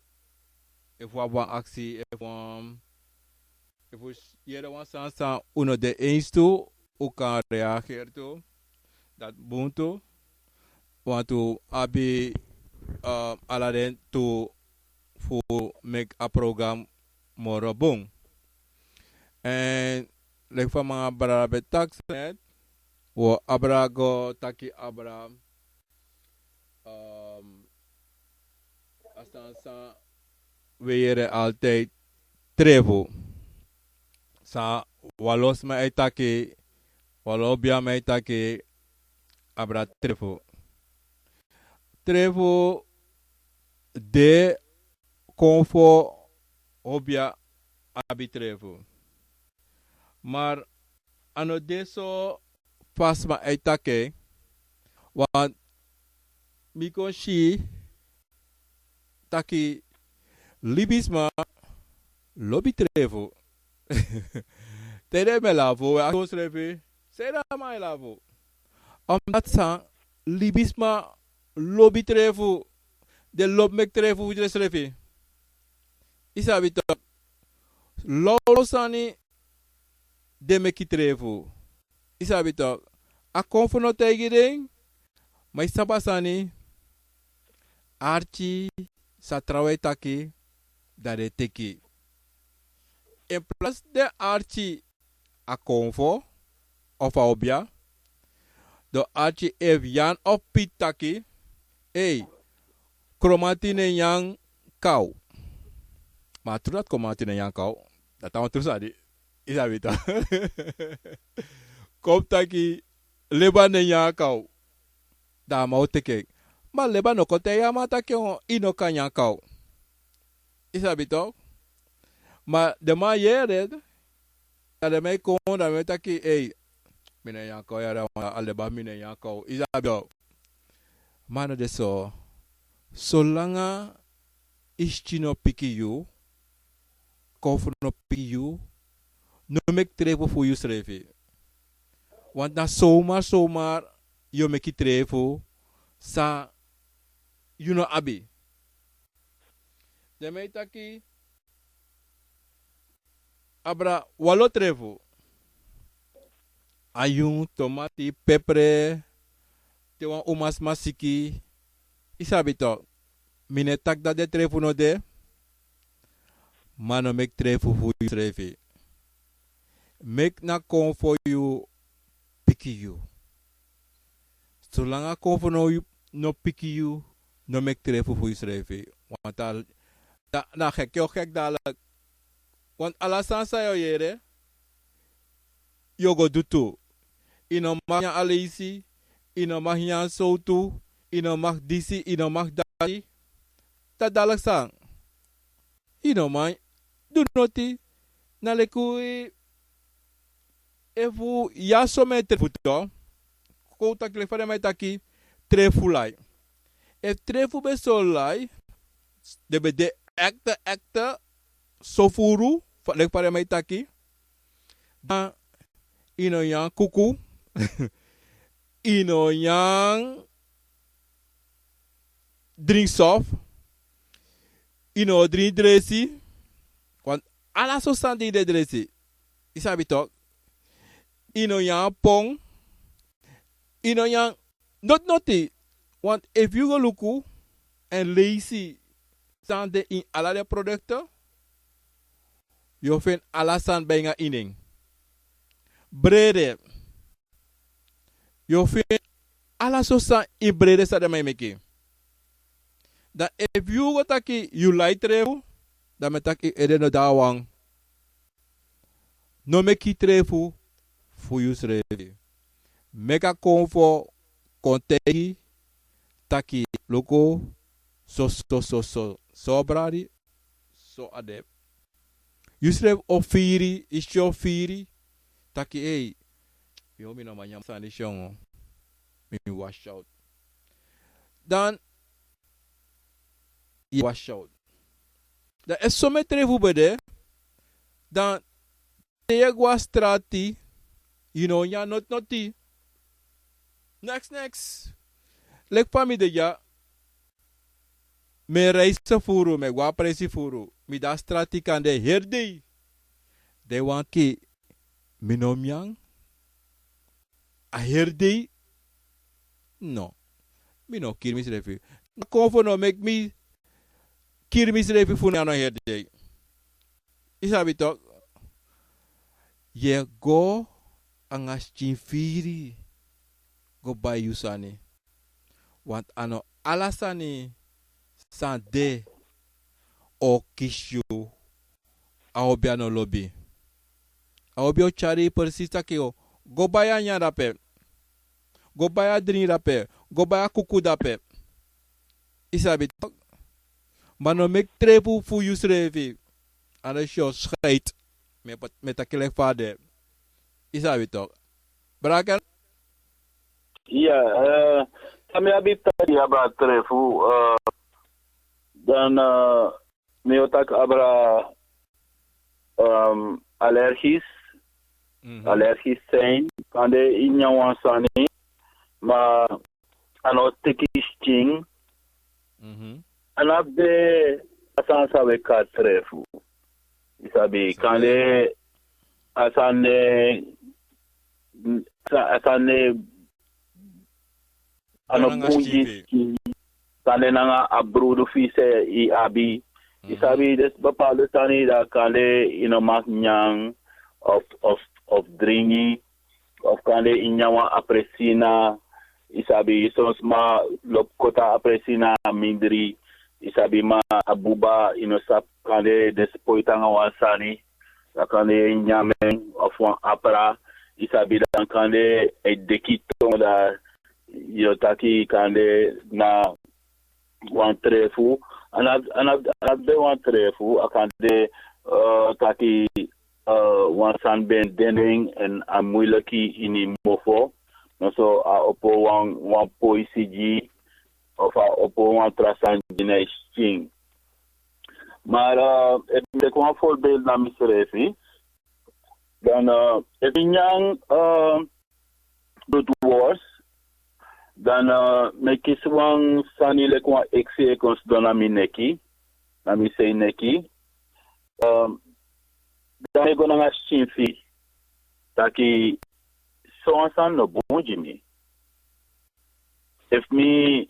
Efu un abi wan aksi, efu wan, efu un yere wan sani san un no de eens tu, un kan reageri tu. Dati bun tu. Want un abi, eh, ala den tu fu meki a program moro bun. Èn leki fa mi nanga brada ben taki net, wi o abra go taki abra, ehm, a sani san we yere altijd, trefu. San wan lo sma e taki, wan lo obiaman e taki, abra trefu. Trefu de, Konfo, obia, abi trefu. Maar a no de so fa sma e taki en, want mi kon si taki libisma lobi trefu. Te den e lafu, we aksi unsrefi, sanede a man e lafu? Omdat san, libisma lobi trefu, den lobi meki trefu fu densrefi. Yu sabi tok, lawlaw sani den meki trefu. Yu sabi tok, a Konfo no taigi den, ma yu sabi a sani, arki sa trawan e taki, dan den teki. In plaats den arki a Konfo of a obia, den o arki efu Jan of Piet taki, ei, Kromanti no e nyan kaw. Ma a tru dati Kromanti no e nyan kaw. Dati na wan tru sani. Yu sabi tok. Kon taki Leban no e nyan kaw. Dan a man o teki en. Ma Leban no kon taigi a man taki yu no kan nyan kaw. Yu sabi tok. Ma den man yere, dan den man e kon, dan den man e taki, ei, mi no e nyan kaw, yere, a Leban, mi no e nyan kaw. Yu sabi tok. Ma a no de so. Solanga yu skin no piki yu, Konfo no piki yu, no meki trefu fu yusrefi. Want na somar, somar yu o meki trefu san yu no abi. Den man e taki, abra wan lo trefu. Ayun, tomati, pepre, te wan umasma siki. Yu sabi tok. Mi no e taki dati den trefu no de. Ma no meki trefu fu yusrefi. Meki na Konfo yu piki yu. Solanga Konfo no, no piki yu, no meki trefu fu yusrefi. Want a, da, na gek yu o gek dadelijk. Want ala sani san yu o yere, yu o go du tu. Yu no mag nyan a leisi, yu no mag nyan sowtu, yu no mag disi, yu no mag dati. Dan dati san? Yu no man du noti. Na leki efu yu abi somen trefu tu, kon un taki leki fa den man e taki, trefu lai. Efu trefu ben so lai, den ben de ekte, ekte sofuru, fa, leki fa den man e taki, dan yu no nyan kuku, yu no nyan dringi sofu, yu no dringi dresi, want ala sortu sani di de dresi, yu sabi tok, yu no nyan pon, yu no nyan noti noti. Want efu yu go luku èn leisi san de ini ala den produkte, yu o feni ala sani ben nanga ini en. Brede, yu o feni ala sortu sani ini brede san den man e meki. Dan efu yu go taki yu lai trefu, dan mi e taki yu ede no de na wan. No meki trefu fu yusrefi. Meki a konfo kon taigi taki luku, so, so, so, so, so bradi, so a de. Yusrefi o firi, yu si o firi, taki ei, yu, mi no man nyan sani disi, mi wasi out. Dan yu wasi out. Dan efu somen trefu ben de, dan te yu e go na strati, yu no o nyan noti noti. Neks, neks. Leki fa mi de dya, mi e reisi furu, mi e go na presi furu, mi de na strati kande heri dei. Den wan taki mi no man nyan a heri dei. No, mi no kiri misrefi. Na konfo no meki mi kiri misrefi fu no nyan a heri dei. Yu sabi tok, yu e go nanga skin firi go bai yu sani. Want a no ala sani san de o kisi yu. A obi a no lobi. A obi o tyari yu presis taki o, go bai a nyan dape, go bai a dringi dape, go bai a kuku dape. Yu sabi tok. Ma no meki trefu fu yusrefi. Anders yu o skeiti. Mi e taki leki fa a de. Yu sabi tok. Brada Ken? Ya, eh, san mi abi taki abra trefu, eh, dan, eh, mi o taki abra, ehm, allergisch, allergisch zijn. Kande yu nyan wan sani, ma a no teki skin. A no abi a sani san wi e kari trefu. Yu sabi, kande a sani, a sani a no bun gi skin. Kande nanga a brudu fu yu san yu abi. Yu sabi, dus bepaalde sani dan kande yu no mag nyan of, of, of dringi. Of kande yu nyan wan apelsina, yu sabi, son sma lobi koti a apelsina mindri, yu sabi, ma a buba, yu no sabi, kande den spoiti nanga wan sani, dan kande yu nyan en, of wan apra, yu sabi, dan kande a e deki yu tongo, dan yu o taki kande na wan trefu, a no abi, a no abi, a no abi de wan trefu, a kan de, eh, taki, eh, wan sani ben de na en, èn a muiliki ini mofo, noso a opo wan, wan poisi gi yu, of a opo wan tra sani gi na yu skin. Maar, eh, efu mi teki wan voorbeeld na misrefi, dan, eh, efu mi nyan, eh, bloedworst, dan, eh, mi e kisi wan sani leki wan eksi e kon sidon na mi neki, na mi sei neki. Eh, dan mi e go nanga skin fu yu, taki so wan sani no bun gi mi. Efu mi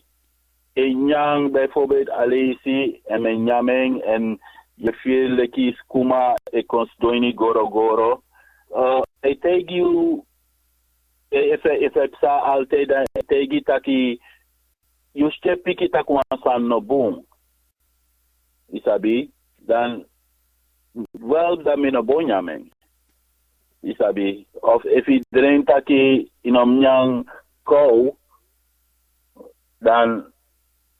e nyan bijvoorbeeld a leisi, èn mi e nyan en, èn yu e firi leki skuma e kon sidon ini gorogoro. Eh, a e taigi yu, eh, efu, efu a e psa altijd, dan a e taigi yu taki yu skin e piki taki wan sani no bun. Yu sabi, dan wel dan mi no bo nyan en. Yu sabi, of efu yu dren taki yu no mus nyan kow, dan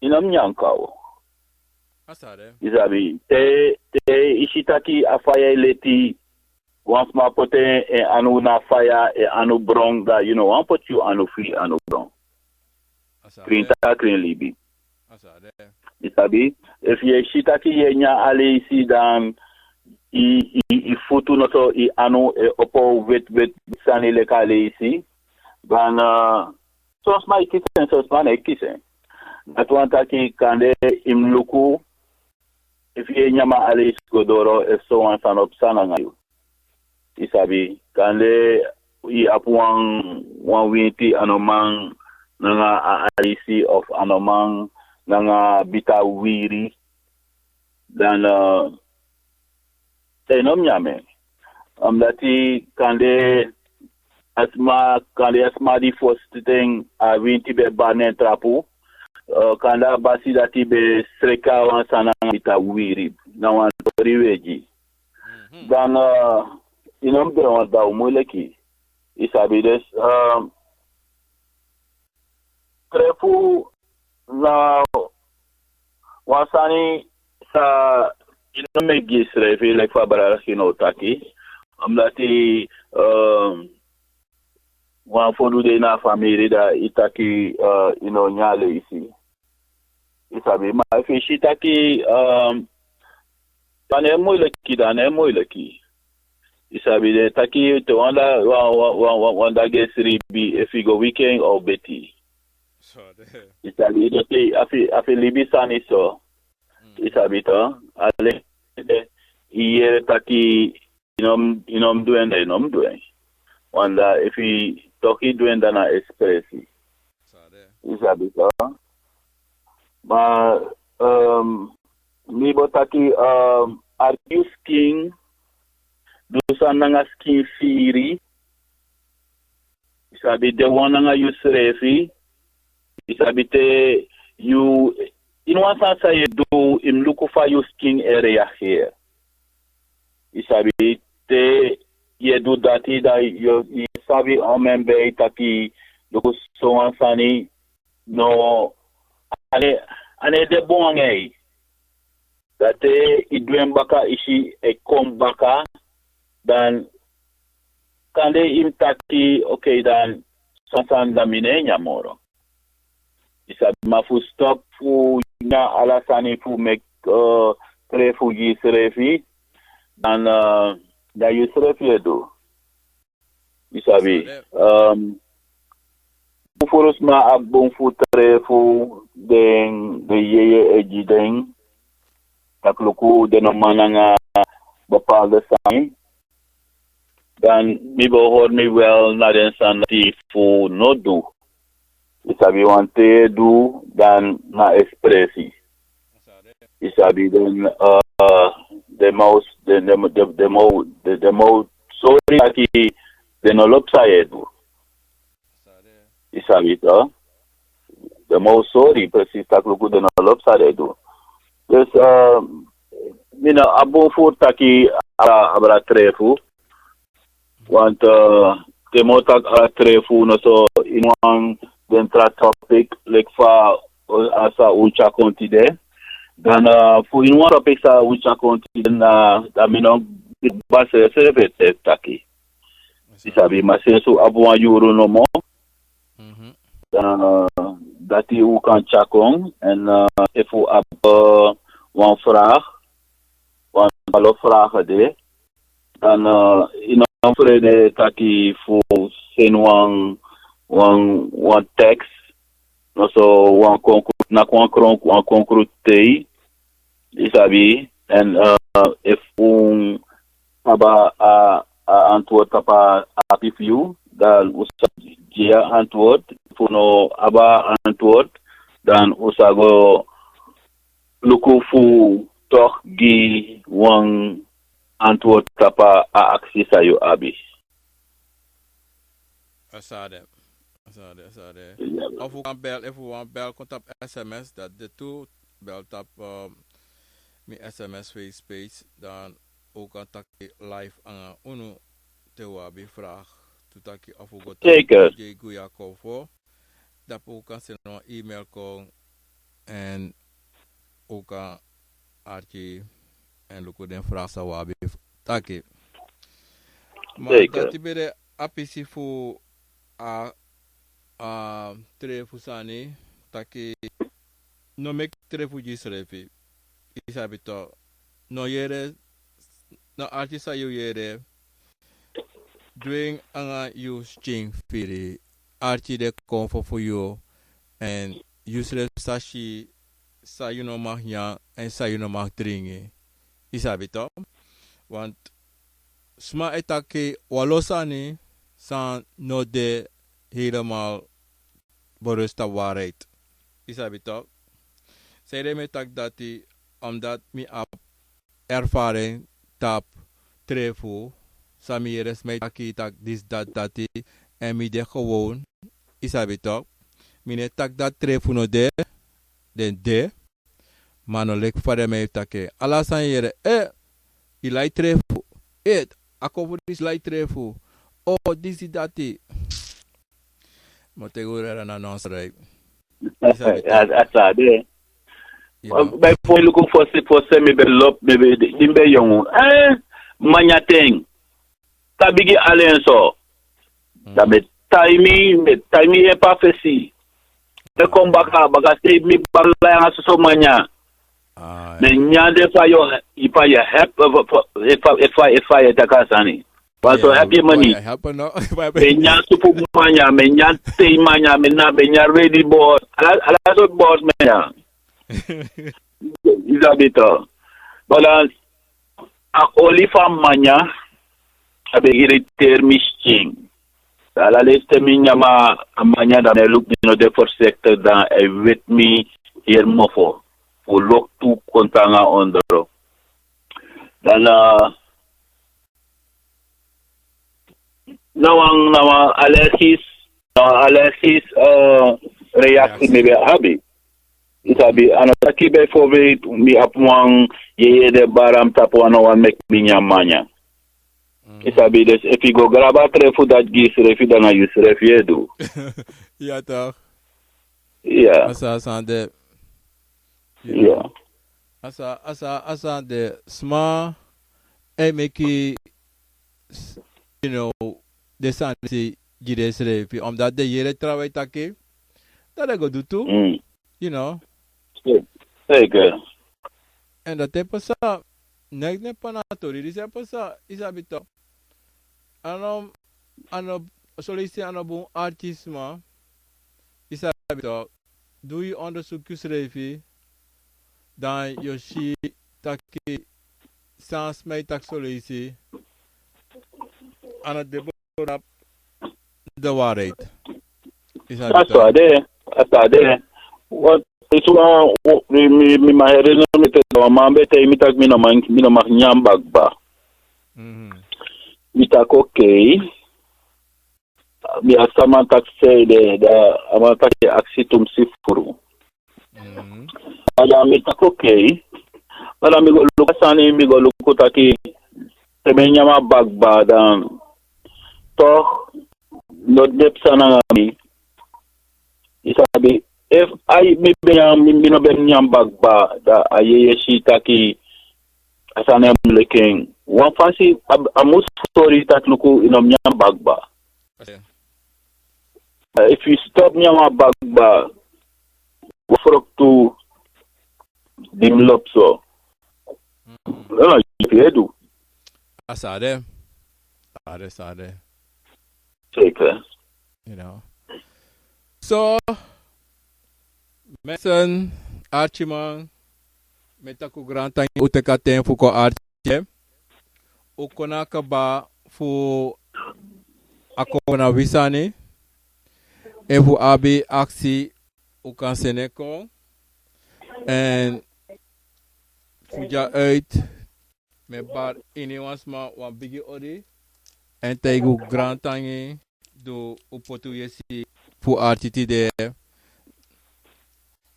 yu no mus nyan kow. Yu sabi, te te yu si taki a faya e leti, wan sma poti en anu na faya, en anu bron, dan yu no wani poti yu anu fu yu anu bron. Krin taki a krin libi. Yu sabi, efu yu e si taki yu e nyan a leisi, dan yu yu yu futu noso, yu anu e opo weti weti sani leki a leisi. Dan son sma e kisi en, son sma no e kisi en. Dati wani taki kande yu mus luku efu yu e nyan a leisi go doro, efu sowan sani o psa nanga yu. Yu sabi, kande yu abi wan wan winti anu man nanga a isi of anu man nanga bita wiri, dan dan yu no mus nyan en. Omdati kande a sma, kande a sma di fosi ten a winti ben bari na en trapu, kande a basi dati ben sreki a wan sani nanga bita wiri, na wan tori wegi. Dan yu no mus de wan daw muileki. Yu sabi, dus trefu na wan sani san yu no meki gi yusrefi, leki fa brada Sino taki. Omdati wan fodu de na a famiri, dan yu taki yu no nyan a leisi. Yu sabi, ma efu yu si taki dan no e muileki, dan no e muileki. Yu sabi, den taki te wan da wan wan wan wan da gi en sribi, efu yu go wiki en a o beti. Yu sabi, yu dati a fu a fu libi sani so. Yu sabi to, alen yu yere taki yu no mus yu no mus du en, dan yu no mus du en. Wan da efu yu toki du en, dan na ekspresi. Yu sabi to. Ma mi bo taki, arki yu skin, du sani nanga skin firi. Yu sabi, de wan nanga yusrefi. Yu sabi, te yu ini wan sani san yu e du, yu mus luku fa yu skin e reageri. Yu sabi, te yu e du dati, dan yu yu sabi on men ben e taki, luku, sowan sani no, a no e a no e de bun nanga yu. Dan te yu du en baka, yu si e kon baka, dan kande yu mus taki, okei, dan son sani dan mi no e nyan moro. Yu sabi, ma fu stop fu nyan ala sani fu meki pre fu gi yusrefi, dan na yusrefi yu e du. Yu sabi, fufuru sma abi bun fu tre fu den den yeye e gi den, tak' luku, den no man nanga bepaalde sani. Dan mi bo hori mi wel na den sani dati fu no du. Yu sabi, wan te yu e du, dan na ekspresi. Yu sabi, den den mow den den den den mow den den mow sori taki den no lobi san yu e du. Yu sabi to. Den mow sori presisi tak' luku den no lobi san den e du. Dus mi no abi bun fu taki abra abra tre fu. Want te mi o taki ala tre fu unu so ini wan den tra topic leki fa a san un tyari kon tide. Dan fu ini wan topic san un tyari kon tide na dan mi no basi srefi e taki. Yu sabi, ma sensi un abi wan yuru nomo, dan dati un kan tyari kon. Èn efu un abi wan vraag, wan alo vraag de, dan yu no frede taki fu seni wan wan wan teks, noso wan konkru naki wan kron wan konkru tei. Yu sabi, èn efu un abi a a antwoord tapu a aksi fu yu, dan un sa gi a antwoord. Efu un no abi a antwoord, dan un sa go luku fu tok gi wan antwoord tapu a aksi san yu abi. A sade. A sade a sade. Of un kan bel efu un wan bel kon tapu sms, dati de tu. Bel tapu mi sms face page, dan un kan taki live nanga unu. te un abi vraag, tu taki of un go taki. Zeker. Gi Guya Konfo. Dapu un kan seni wan e-mail kon en un kan arki en luku den vraag san un abi taki. Ma zeker. Dati ben de a pisi fu a, a trefu sani, taki no meki trefu gi srefi. I sabi to, no yere, no arki san yu yere, dwing anga yu skin firi, arki de Konfo fu yu, en yu srefi sa si san yu no mag nyan en san yu no mag dringi. I sabi to? Want sma e taki wan lo sani san no de helemaal berust op waarheid. I sabi to? Sanede mi e taki dati, omdat mi abi ervaring tapu trefu, san mi yere sma e taki, taki disi dati dati, en mi de gewoon, i sabi to? Mi no e taki dati trefu no de, den de, ma no leki fa den mi e taki en. Ala san yu yere, e, yu lai trefu, e, a Konfo disi lai trefu, o, disi dati. Mi o teki un rara na non srei. A sa de. Yu no. Bai fo luku fosi, fosi mi ben lobi, mi ben, di mi ben yongu. Eh, manyaten. Tabigi alen so. Mm. Dan mi e tai mi, mi e tai mi yepi a fesi. Mi e kon baka, baka sei mi baka lai anga soso manya. Ah, mi e nyan den fa yu, fa yu abi, fa, fa, fa, fa yu e taki a sani. Wan so, yeah, happy money. Help no. Mi e nyan supu manya, mi e nyan tei manya, mi e nyan, mi e nyan ready boss. Ala, ala sortu boss mi e nyan. I sabi to. Balans, a oli fu a manya, a ben irriteri mi skin. Ala leisi te mi nyan a manya, dan mi e luku, mi no de voorzichtig, dan a e weti mi heri mofo. Fu loktu kon tan nanga ondro. Dan, eh, na wan, na wan allergies, na wan allergies, eh, reactie mi ben abi. I sabi, a no taki bijvoorbeeld mi abi wan yeye di e bari mi tapu wan, no wani meki mi nyan manya. Mhm. I sabi, dus efu yu go grabu a trefu dati gi yusrefi, dan na yusrefi yu e du. Ya toch. Ya. A sa, a sani de. Ya. A sa, a sa, a sani de, sma e meki, s-, you know, den sani disi gi densrefi, omdat den yere trawan e taki, dan den go du tu. Mm. You know. Se-, zeker. En dati e pasa, neks, neks, panatori disi e pasa, i sabi toch. A no, a no, son leisi a no bun arki sma, i sabi toch. Du yu onderzoek yusrefi, dan yu o si taki san sma e taki son leisi, a no de bun, de waarheid. I sabi toch. A so a de, a so a de. Wan, disi wan, mi, mi, mi man heri no mi te, wan man ben taigi mi taki mi no man, mi no mag nyan bakba. Mhm. Mi taki okay. Mi aksi a man taki sanede, dan a man taki aksi tu mi si furu. Mhm. Ma dan mi taki okay. Ma dan mi go luku a sani, mi go luku taki te mi e nyan a bakba, dan toch no de psa nanga mi. I sabi, efu a, mi ben nyan, mi, mi no ben nyan bakba, dan a yeye si taki a sani e moeilijk en. Wan fasi a, a mus sori taki luku, yu no nyan bakba. Oké. Efu yu stop nyan bakba, wan froktu di mi lobi so. Mhm. No, no, yu e du. A sa de. A de, a sa de. Zeker. You know. So, mensen, arkiman, mi e taki un grantangi un teki a ten fu kon arki. Un kon na kaba fu a kon na wi sani. Efu un abi aksi, un kan seni en kon. En fu dya uit, mi e bari iniwan sma wan bigi odi. En taigi un grantangi, di un poti un yesi fu arki tide.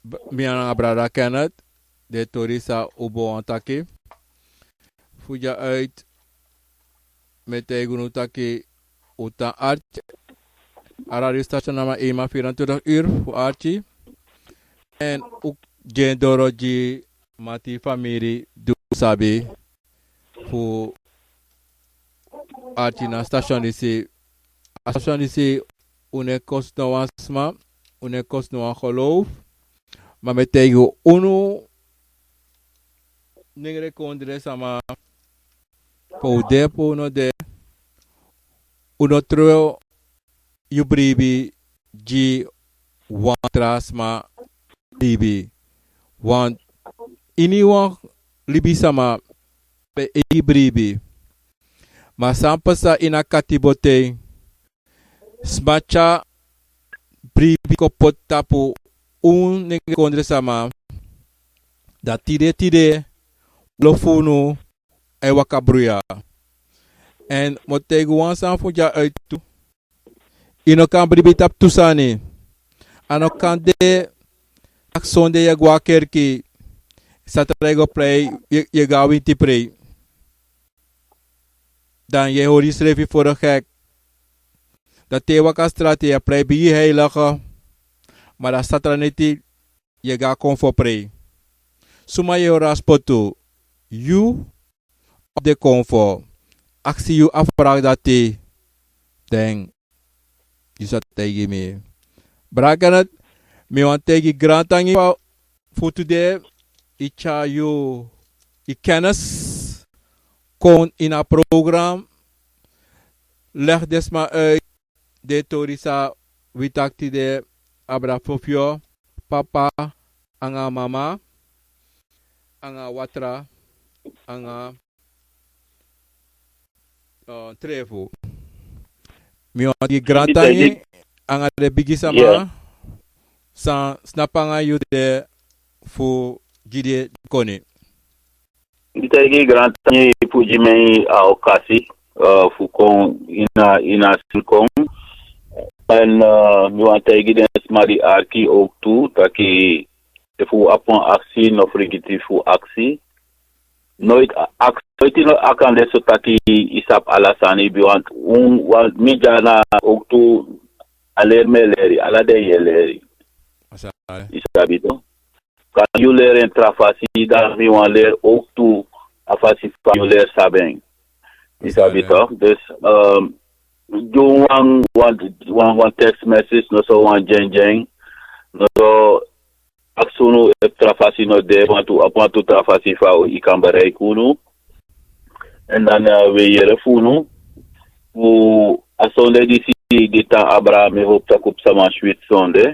B-, mi nanga brada Kenneth, den tori san un bo wani taki. Fu dya uit, mi e taigi unu taki un tan arki. A radiostation nanga ema vierentwintig uur fu arki. Èn un gi en doro gi mati, famiri di un sabi fu arki na station disi. A station disi, un no e kosi no wan sma, un no e kosi no wan geloof. Ma mi e taigi unu, nengre kondre sama, pe un de pe un no de, un no tron yu bribi gi wan tra sma bribi. Want iniwan libisma ben e bribi. Ma san pasa ini a katibo ten, sma tyari bribi kon poti tapu un nengre kondre sama. Dan tide tide lo fu unu e waka bruya. Èn mi o taigi wan sani fu dya uit tu. Yu no kan bribi tapu tu sani. A no kan de taki sonde yu e go na kerki, satra yu e go prei, yu e go na winti prei. Dan yu e hori yusrefi fu gek. Dan te yu waka strati yu e prei bigi heilige. Ma dan satra neti yu e go na konfo prei. Suma yu e hori na spotu? Yu of den konfo? Aksi yu a vraag dati. Den yu sa taigi mi. Brada Kenneth, mi wani taigi grantangi fu tide. Yu tyari yu kennis kon ini a program. Leg den sma uit den tori san wi taki tide. Abra fofyo, papa nanga mama, nanga watra, nanga trefu. Mi wani gi grantangi nanga den bigi sama san snapu nanga yu de fu gi den koni. Mi taigi grantangi fu gi mi a okasi fu kon ini a sani kon. Èn mi wani taigi den sma di arki owktu taki efu wi abi wan aksi no frigiti fu aksi. Noiti aksi noiti no aksi ande so taki yu sabi ala sani biwan. Mi dya na owktu a leri mi e leri ala den yu e leri. Yu sabi to kan yu leri en tra fasi dan mi wani leri owktu a fasi fa yu leri sabi en. Yu sabi to dus gi wan wan text message no so wan dyendyen no so. Aksi unu efu tra fasi no de wantu abi wantu tra fasi fa yu kan bereiki unu. Èn dan wi e yere fu unu fu a sonde disi di tan abra mi hopu tak' un psa wan switi sonde.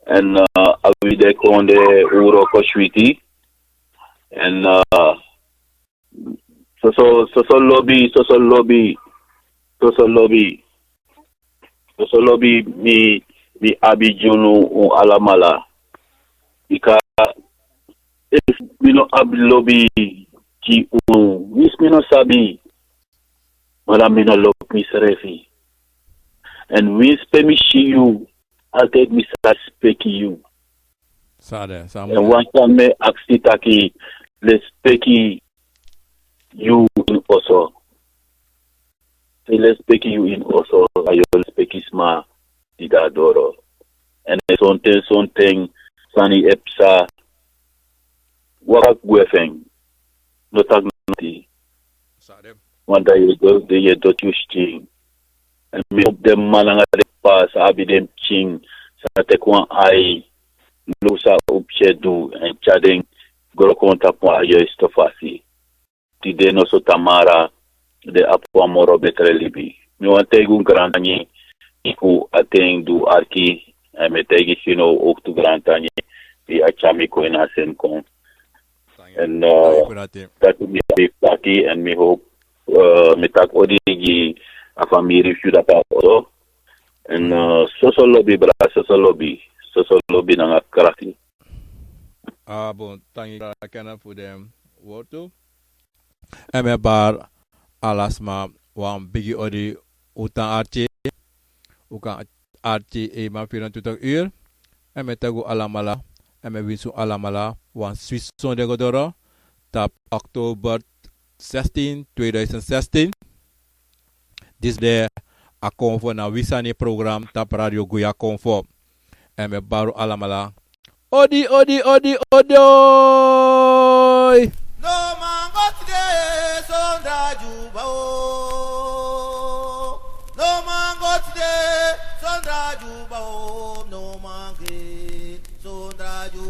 Èn a wi de kon de un wroko switi. Èn soso soso lobi soso lobi soso lobi soso lobi mi mi abi gi unu un alamala. Bika efu mi no abi lobi gi unu winsi mi no sabi ma dan mi no lobi misrefi. Èn winsi pe mi si yu altide mi sa respeki yu. Èn wan sani mi e aksi taki lespeki yu ini oso. Te lespeki yu ini oso a yu o lespeki sma di de a doro. Èn sonten sonten sani e psa waka gwe fu en. No taki noti. Wan dai yu e doti yu skin. Èn mi hopu den mama nanga den p'pa san abi den pikin san teki wan ai luku san un pikin e du èn tyari den gro kon tapu wan a yoisto fasi. Tide noso tamara den abi wan moro betre libi. Mi wani taigi un grantangi fu a ten di un arki. Èn mi e taigi sino owktu grantangi di a tyari mi kon ini a seni kon. Èn dati mi abi taki èn mi hopu mi taki odi gi a famiri fu yu dapu a oso. Èn soso lobi brada soso lobi soso lobi nanga krati. A bon tangi brada kena fu den wortu. Èn mi e bari ala sma wan bigi odi. Un tan arki un kan arki e man vierentwintig ur. Èn mi e taigi un alamala èn mi e winsi un alamala wan switi sonde go doro tapu oktober sestin tweeduizend sestin. Disi de a konfo na wi sani program tapu radio Guya Konfo. Èn mi e bari un alamala odi, odi, odi, odi, oi. No man go tide sondra Juba o. No man go tide sondra Juba o. No man go sondra Juba.